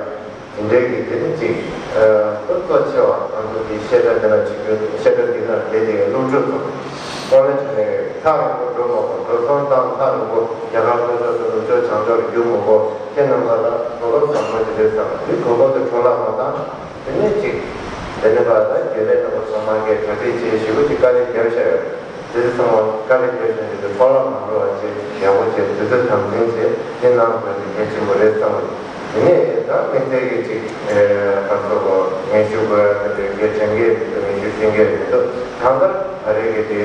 དེ་འདྲའི་གི་དེ་ནི་ཅིག་ཨ་གཙོ་ཆེ་བ་ང་ཚོ་གི་བཤད་གྲྭ་འདི་ལ་བྱེད་རྒྱུ། བཤད་གྲྭ་འདི་ལ་བསྡད་དེ་སློབ་ཕྲུག་ཚོ་དངོས་གནས་དྲང་གནས་ཐག་རིང་པོ་འགྲོ་མ་དགོས། འགྲོ་སོང་བཏང་ཐག་རིང་པོ་རྒྱ་གར་ལྷོ་ཕྱོགས་སུ་ནུབ་ཕྱོགས་བྱང་ཕྱོགས་ལ་རྒྱུག་མི་དགོས། ཁྱེད་རྣམ་པ་ལ་གོ་སྐབས་བཟང་པོ་ཅིག་རེད་བསམ། དེ་གོ་སྐབས་དེ་འཕྲོ་བརླག་མ་བཏང་། དེ་ནས་ཅིག་དེ་ནས་ཕར་ད་རྒྱུན་ལས་རྣམ་པ་ཚང་མ་གིས་གྲ་སྒྲིག་བྱས་ཞེ་པོ་ཅིག་དཀའ་ལས་བརྒྱབ་བཞག་ཡོད། དེ་ཚོ་ཚང་མ་དཀའ་ལས་བརྒྱབ་བཞག་ཡོད་དེ་འཕྲོ་བརླག་མ་འགྲོ་བ་བྱས་ཡག་པོ་བྱས་དུས་ཚོད་དམ་འཛིན་བྱས་དེ་གནང་དགོས་དེ་གལ་ཆེན་པོ་རེད་བསམ། དེ་ནས་ད་དམིགས་བསལ་གྱི་ཅིག་ཨེ་ག་ཚོད་གོ་ངན་ཞུ་དགོས་ཡ་དེ་འདྲའི་གལ་ཆེན་གྱི་མི་འདུག་ངན་ཞུ་ཤེས་ཀྱི་མི་འདུག་གང་ལྟར་ད་རེས་ཀྱི་དེ་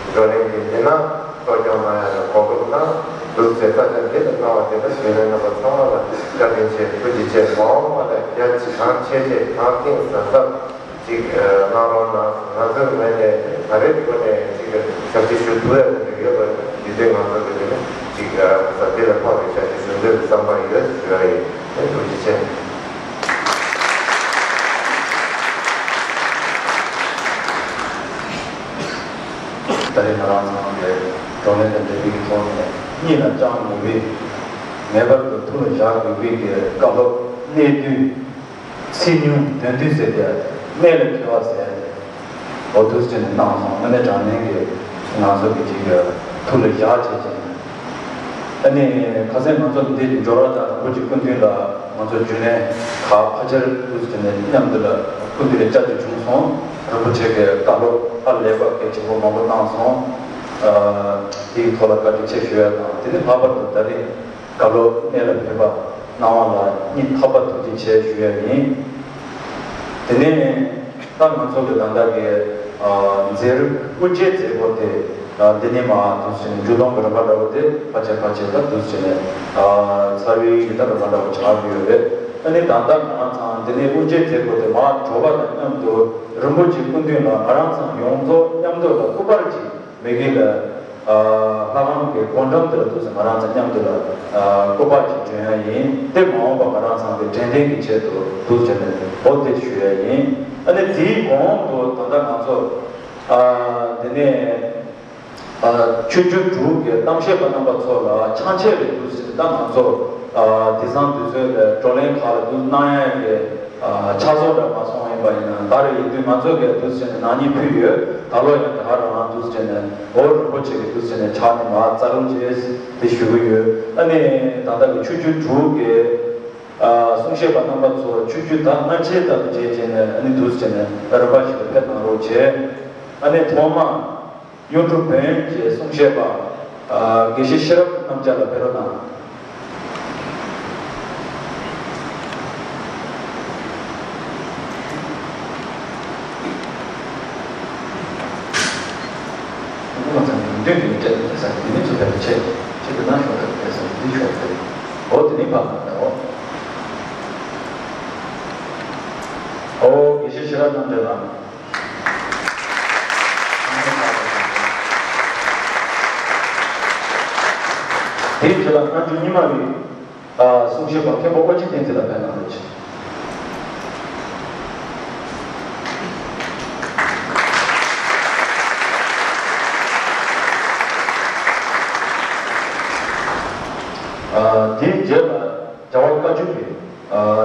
བགྲོ་གླེང་དེ་འདི་ན་གཙོ་སྐྱོང་གནང་ཡ་ལ་གོ་སྐབས་གནང་འདུག་ཟེར། ས་ཆ་འདི་ལ་གནང་བ་དེ་ལ་རྒྱུན་ལས་རྣམ་པ་ཚང་མ་ལ་བཀའ་དྲིན་ཆེ། ཐུགས་རྗེ་ཆེ། མ་འོངས་པ་ལ་རྒྱ་ཆེ་གང་ཆེ་ཆེ་གང་གཏིང་ཟབ་ཟབ་ཅིག་གནང་རོགས་གནང་། ང་ཚོའི་ངོས་ནས་ད་རེས་ཁོ་ནས་ཅིག་ཞབས་ཕྱི་ཞུ་ཐུབ་ཡ་དེ་འདྲ་ཡོད་པ་ཡིན་ན་ཡིན་དུས་ང་ཚོ་གི་དེ་ནི་ཅིག་ས་འདི་ལ་ཕོག་པའི་ཞབས་ཕྱི་ཞུ་འདོད་བསམ་པ་ཡོད་ཞུ་ཡ་ཡིན། ཐུགས་རྗེ་ཆེ། ད་རེས་ང་རང་ཚང་གི་བགྲོ་གླེང་དང་འབྲེལ་བའི་ཐོག་ནས་གཉིད་ལ་བཅངས་དགོས་པའི་ངེས་པར་དུ་ཐུགས་ལ་བཞག་དགོས་པའི་གི་བཀའ་སློབ་གནད་བསྡུས། ཚིག་ཉུང་དོན་བསྡུས་ཟེར་ཏེ་གནད་ལ་འཁེལ་བ་ཟེར། འོ་འདུག་སེ་བྱས་ནས་གནང་སོང་། དངོས་གནས་དྲང་གནས་ཀྱི་ང་ཚོ་གི་ཅིག་ཐུགས་ལ་བཞག་བྱས་བྱས་ནས། ཨ་ནི་ཁ་སང་ང་ཚོ་འདི་འབྱོར་བ་དང་རིན་པོ་ཆེ་སྐུ་མདུན་ལ་ང་ཚོ་རྒྱུན་ལས་ཁག་ཕལ་ཆེར་འདུག་སེ་བྱས་ནས་མཉམ་དུ་ལ་སྐུ་མདུན་ལ་བཅར་རྒྱུ་བྱུང་སོང་། རིན་པོ་ཆེ་གི་བཀའ་སློབ་ཨ་ལས་པ་གལ་ཆེན་པོ་མང་པོ་གནང་སོང་། ཨ་དེའི་ཐོག་ལ་བཀའ་དྲིན་ཆེ་ཞུ་ཡ་དང་། དེ་ནི་ལྷག་པར་དུ་ད་རེས་བཀའ་སློབ་གནད་ལ་ཕེབས་པ་གནང་བ་ལ་སྙིང་ཐག་པ་ཐུགས་རྗེ་ཆེ་ཞུ་ཡ་ཡིན། དེ་ནས་ད་ང་ཚོ་གི་ད་ལྟ་གི་ཨ་མཛད་རིམ་དབུ་འབྱེད་མཛད་སྒོ་དེ་ཨ་འདི་ནས་མར་འདུག་སེ་བྱས་ནས་མཇུག་སྡོམ་གྱི་རིམ་པ་འདྲ་བོ་དེ་ཕལ་ཆེར་ཕལ་ཆེར་ད་འདུག་སེ་བྱས་ནས་ཨ་ཚར་བའི་ཡི་ད་རིམ་པ་འདྲ་བོ་ཆགས་ཀྱི་ཡོད་རེད། ཨ་ནི་ད་ལྟ་ང་རང་ཚང་འདི་ནས་དབུ་འབྱེད་མཛད་སྒོ་དེ་མར་འགྲོ་བ་དང་མཉམ་དུ་རིན་པོ་ཆེ་སྐུ་མདུན་ལ་ང་རང་ཚང་ཡོངས་རྫོགས་མཉམ་དུ་ལ་སྐུ་པར་ཅིག་མེ་གི་ལ་ཨ་ལྷ་ཁང་གི་སྒོ་འགྲམ་དེ་ལ་འདུག་སེ་ང་རང་ཚོ་མཉམ་དུ་ལ་ཨ་སྐུ་པར་ཅིག་སྒྲོན་ཡ་ཡིན། དེ་མ་འོངས་པ་ང་རང་ཚང་གི་དྲན་རྟེན་གྱི་ཆེད་དུ་འདུག་སེ་བྱས་ནས་འོ་དེ་ཞུ་ཡ་ཡིན། ཨ་ནི་དེའི་གོང་དུ་ད་ལྟ་ང་ཚོ་ཨ་འདི་ནས་ཨ་ཆོས་རྒྱུད་དྲུག་གི་གཏམ་བཤད་པ་རྣམ་པ་ཚོ་ལ་ཆང་ཆད་རེ་འདུག་སེ་ད་ང་ཚོ་ཨ་དེང་སང་དུས་ཚོད་ལ་བགྲོ་གླེང་ཁག་ལ་འདུག་གནང་ཡ་གི་ཕྱག་སོགས་འདྲ་མ་སོང་ཡིན་པ་ཡིན་ན། ད་རེས་ཡིན་དུས་ང་ཚོ་གིས་འདུག་སེ་བྱས་ནས་ནག་ཉེས་ཕུལ་ཡོད། ད་ལོ་ཡང་དེ་ག་རང་རང་འདུག་སེ་བྱས་ནས་ཨོ་རིན་པོ་ཆེ་གིས་འདུག་སེ་བྱས་ནས་ཕྱག་ནས་མར་སྩལ་རོགས་བྱེད་དེ་ཞུ་གི་ཡོད། ཨ་ནི་ད་ལྟ་གི་ཆོས་བརྒྱུད་དྲུག་གི་གསུང་བཤད་པ་རྣམ་པ་ཚོ་ཆོས་བརྒྱུད་ད་སྔ་ཕྱི་ལྟ་བུ་བྱས་བྱས་ནས་ཨ་ནི་འདུག་སེ་བྱས་ནས་རིམ་པ་བཞིན་དུ་ཕེབས་གནང་རོགས་བྱེད། ཨ་ནི་ཐོག་མ། གཡུང་དྲུང་བོན་གྱི་གསུང་བཤད་པ། ཨ། དགེ་བཤེས་ཤེས་རབ་རྣམ་རྒྱལ་ལགས་ཕེབས་རོགས་གནང་། སྐུ་ངོ་ཚང་མས་མདུན་དུ་སྤྲད་དེ་ས་དེ་ནས་ཚུར་ཕེབས་ཆེད་ཆེད་དུ་གནང་ཤོག་ཐབས་ཕེབས་ས་འདི་ཤོག་ཐབས། འོ་དེ་ནས་ཕར་གནང་དང་འོ། འོ་དགེ་བཤེས་ཤེས་རབ་རྣམ་རྒྱལ་ལགས། དེའི་རྗེས་ལ་སྔ་འགྱུར་རྙིང་མ་རིག་གསུང་བཤད་པ་མཁན་པོ་ཨོ་རྒྱན་བསྟན་འཛིན་ལགས་ཕེབས་གནང་རོགས་གྱིས། དེའི་རྗེས་ལ། རྒྱལ་བ་བཀའ་བརྒྱུད་པའི།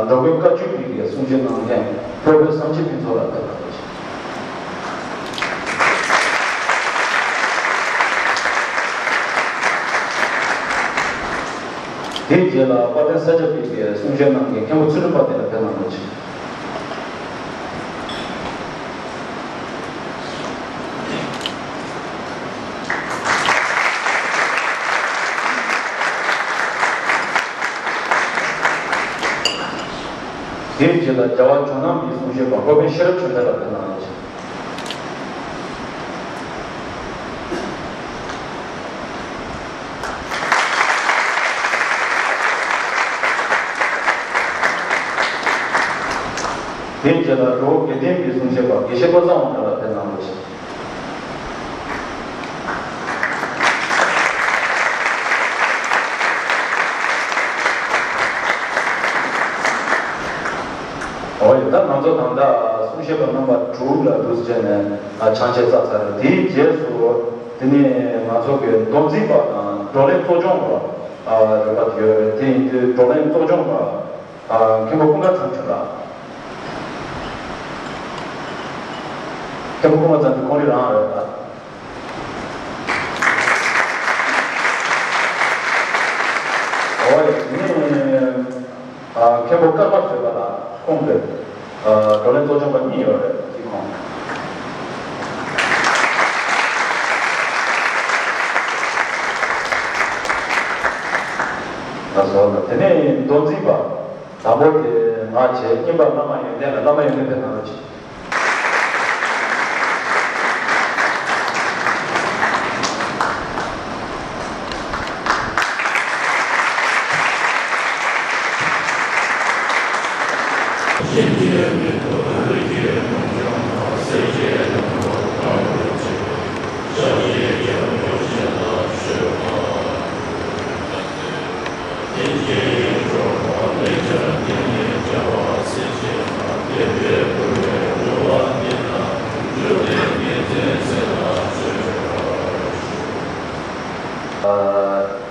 འགྲོ་མགོན་བཀའ་བརྒྱུད་པའི་གསུང་བཤད་གནང་མཁན་སློབ་དཔོན་བསམ་གྱིས་ཕུན་ཚོགས་ལགས་ཕེབས་གནང་རོགས་གྱིས། དེའི་རྗེས་ལ་དཔལ་ལྡན་ས་སྐྱ་པའི་གསུང་བཤད་གནང་མཁན་མཁན་པོ་ཚུལ་ཁྲིམས་དཔལ་ལྡན་ལགས་ཕེབས་གནང་རོགས་གྱིས། དེའི་རྗེས་ལ་རྒྱལ་བ་ཇོ་ནང་གི་གསུང་བཤད་པ་སློབ་དཔོན་ཤེས་རབ་ཆོས་འཕེལ་ལགས་ཕེབས་གནང་རོགས་གྱིས། དེའི་རྗེས་ལ་རི་བོ་དགེ་ལྡན་པའི་གསུང་བཤད་པ་དགེ་བཤེས་བློ་བཟང་དབང་གྲགས་ལགས་ཕེབས་གནང་རོགས་གྱིས། འོ་ཡ། ད་ང་ཚོ་ད་ལྟ་གསུང་བཤད་པ་རྣམ་པ་དྲུག་ལ་འདུག་སེ་བྱས་ནས་ཆང་བཅད་ཚར་ཚར་རེད། དེའི་རྗེས་སུ་དེ་ནས་ང་ཚོ་གི་མདོ་འཛིན་པ་དང་བགྲོ་གླེང་གཙོ་སྐྱོང་པ་རེད་པ་ཡོད་རེད། དེ་ཡིན་དུས་བགྲོ་གླེང་གཙོ་སྐྱོང་པ། ཨ། མཁན་པོ་ཀུན་དགའ་ཚང་ཆུང་ལགས། མཁན་པོ་ཀུན་དགའ་ཚང་ཆུང་ཁོང་རང་རང་རེད་ད། འོ་ཡ། ཨ། མཁན་པོ་ཀརྨ་བཟོད་པ་ལགས་ཁོང་གི། ཨ། བགྲོ་གླེང་གཙོ་སྐྱོང་པ་གཉིས་ཡོད་རེད་དེ་ཁོང་། ལགས་སོ། དེ་ནས་མདོ་འཛིན་པ། དང་པོ་དེ་ང་བྱས། གཉིས་པ་བླ་མ་ཡོན་ཏན་ལགས། བླ་མ་ཡོན་ཏན་ཕེབས་གནང་རོགས་གྱིས།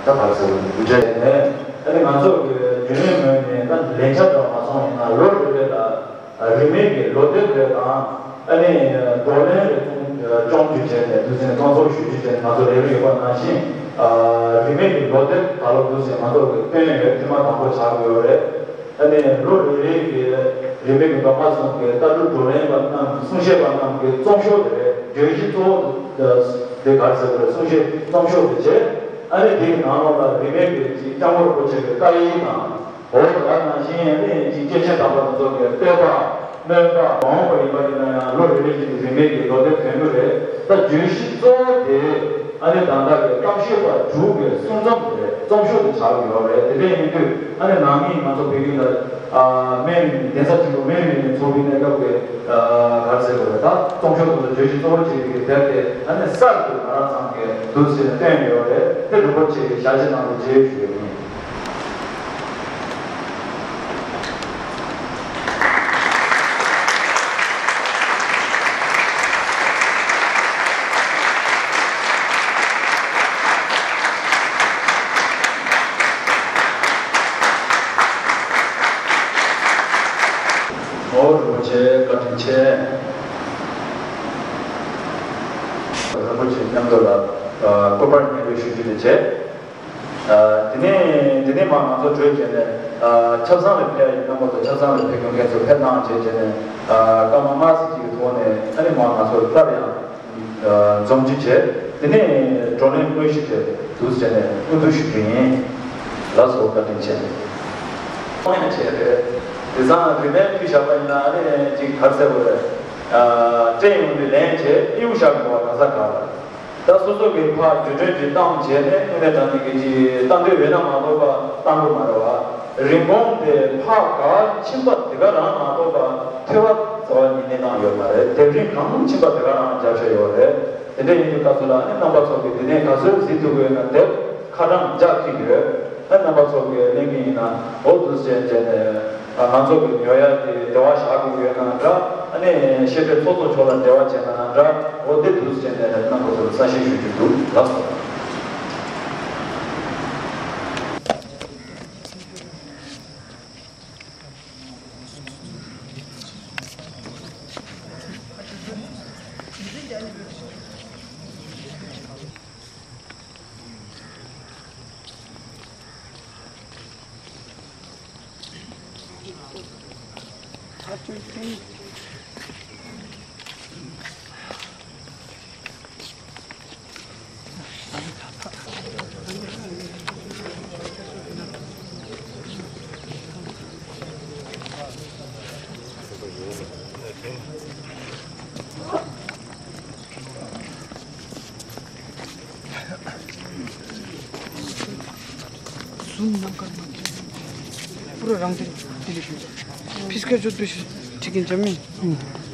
ད་བར་སེ་འདུ་བྱས་ནས་ཨ་ནི་ང་ཚོ་གི་རྒྱུན་ལས་ངོས་ནས་ད་ལས་འཆར་འདྲ་མ་སོང་ཡིན་ན་ལོ་རེ་རེ་ལ། རིན་མེད་ཀྱི་ལོ་དེབ་རེ་དང་ཨ་ནི་བགྲོ་གླེང་རེ་སྐྱོང་རྒྱུ་བྱས་ནས་དུས་ཚོད་བསྐྱངས་གསོག་ཞུ་རྒྱུ་བྱས་ནས་ང་ཚོ་ལས་རིམ་ཡོད་པ་ནང་བཞིན། རིན་མེད་ཀྱི་ལོ་དེབ་ད་ལོ་དུས་ཚོད་ང་ཚོ་གི་བཏོན་ཡོད། ཐེངས་མ་དང་པོ་ཆགས་ཀྱི་ཡོད་རེད། ཨ་ནི་ལོ་རེ་རེ་གི་རིན་མེད་ཀྱི་མདོ་སྔགས་ཟུང་གི་ལྟ་གྲུབ་བགྲོ་གླེང་པ་རྣམས་གསུང་བཤད་པ་རྣམས་ཀྱི་རྩོམ་ཤོག་དེ་རེད། བརྗོད་གཞི་གཙོ་བོ་དེ་ག་རེ་ཟེར་དགོས་རེད། གསུང་བཤད་རྩོམ་ཤོག་དེ་བྱས། ཨ་ནི་དེའི་ནང་ལོགས་ལ་རིན་མེད་ཀྱི་ཅིག་སྐྱབས་མགོན་རིན་པོ་ཆེ་གི་བཀའ་ཡིག་དང་། འོ་དེ་ག་ནང་བཞིན་ཨ་ནི་ཅིག་སྐྱེས་ཆེན་དམ་པ་དེ་ཚོ་གི་བསྟོད་པ། སྨོན་པ་མང་པོ་ཡིན་པ་ཡིན་ན་ཡང་ལོ་རེ་རེ་བཞིན་དུ་རིན་མེད་ཀྱི་ལོ་དེབ་ཐོན་གྱི་རེད། ད་བརྗོད་གཞི་གཙོ་བོ་དེ་ཨ་ནི་ད་ལྟ་གི་གཏམ་བཤད་པ་དྲུག་གི་གསུང་རྩོམ་དེ་རེད། རྩོམ་ཤོག་དེ་ཆགས་ཀྱི་ཡོད་རེད། དེ་འདྲ་ཡིན་དུས་ཨ་ནི་ནང་མི་ང་ཚོ་བོད་ཡིག་ལ་ཨ་སྨན་རིན་གདན་ས་ཆེན་པོ་སྨན་རིན་ལས་ཚོགས་པའི་གནས་སྐབས་ཀྱི་ཨ་ག་རེ་ཟེར་དགོས་རེད། ད་རྩོམ་ཤོག་དེ་ཚོ་བརྗོད་གཞི་གཙོ་བོ་བྱས་པའི་དེབ་དེ་ཨ་ནི་གསར་དུ་ང་རང་ཚང་གི་འདུག་ཟེར་ནས་བཏོན་ཡོད་རེད། དེ་རིན་པོ་ཆེ་གི་ཞལ་བཞེས་གནང་རོགས་བྱེད་ཞུ་ཡོད་ཡིན། བཀའ་དྲིན་ཆེ། རིན་པོ་ཆེ་མཉམ་དུ་ལ་སྐུ་པར་སྙན་སྒྲོན་ཞུ་རྒྱུ་དེ་བྱས། དེ་ནས་དེ་ནས་མར་ང་ཚོ་གྲོས་བྱས་ནས་ཆབ་གསང་ལ་ཕེབས་ཡ་ཡིན་ན་མ་གཏོགས། ཆབ་གསང་ལ་ཕེབས་མཁན་ཚོ་ཕེབས་གནང་བྱས་བྱས་ནས་སྐར་མ་ལྔ་ཙམ་ཅིག་གི་ཐོག་ནས་ཨ་ནི་མར་ང་ཚོ་སླར་ཡང་འཛོམས་རྒྱུ་བྱས། དེ་ནས་བགྲོ་གླེང་དངོས་གཞི་དེ་འདུག་བྱས་ནས་དབུ་འཛུགས་ཞུ་རྒྱུ་ཡིན། ལགས་སོ། བཀའ་དྲིན་ཆེ། ཁོང་ཡང་བྱས་རེད། དེང་སང་རིན་མེད་ཕུལ་བཞག་པ་ཡིན་ན་ཨ་ནི་ཅིག་ག་རེ་ཟེར་དགོས་རེད། སྤྲད་ཡོང་དུས་ལེན་བྱས་གཡུག་བཞག་དགོས་པ་ག་ས་ག་ལ། ད་སོ་སོ་གི་ཕར་བརྒྱུད་སྐྲུན་ཅིག་བཏང་བྱས་ནས་དངོས་གནས་དྲང་གནས་ཀྱི་ཅིག་བཏང་འདོད་ཡོད་ན་མ་གཏོགས་པ་བཏང་དགོས་མ་རེད་བ། རིན་གོང་དེ་ཕར་ག་ཕྱིན་པ་དེ་ག་རང་མ་གཏོགས་པ་ཐོལ་པ་རྩ་བ་ཉིད་ནས་གནང་ཡོད་མ་རེད། དེབ་རིན་གང་ཕྱིན་པ་དེ་ག་རང་རྒྱབ་བཞག་ཡོད་རེད། དེ་འདྲ་ཡིན་དུས་སྐབས་སུ་ལ་ནི་རྣམ་པ་ཚོ་གིས་དེ་ནས་ག་ཚོད་གཟིགས་ཐུབ་ཀྱི་ཡོད་ན། དེབ་ཁ་གྲངས་བརྒྱ་བྲིས་ཡོད། ཨ་རྣམ་པ་ཚོ་གིས་ལེན་གྱི་ཡིན་ན་འོ་འདུག་སེ་བྱས་ནས་ང་ཚོ་གིས་ཉོ་ཡ་དེ་དེ་བ་བཞག་དགོས་ཀྱི་ཡོད་ན་འདྲ། ཨ་ནི་བཤད་གྲྭའི་ཚོགས་གཙོ་མཆོག་ལ་འབྲེལ་བ་བྱས་ན་འདྲ། འོ་དེ་འདུག་སེ་བྱས་ནས་རྣམ་པ་ཚོ་ལ་གསལ་བཤད་ཞུ་རྒྱུ་འདུག་ལགས་སོ། ཟུམ་ནང་ཀར་མ་འདུག་པུ་ར་རང་དེ་དེ་ལས་ཤོད། ཕིས་ཀར་ཅོ་དུ་ཤི་ཁྲིག་གིན་ཅམ་མིན།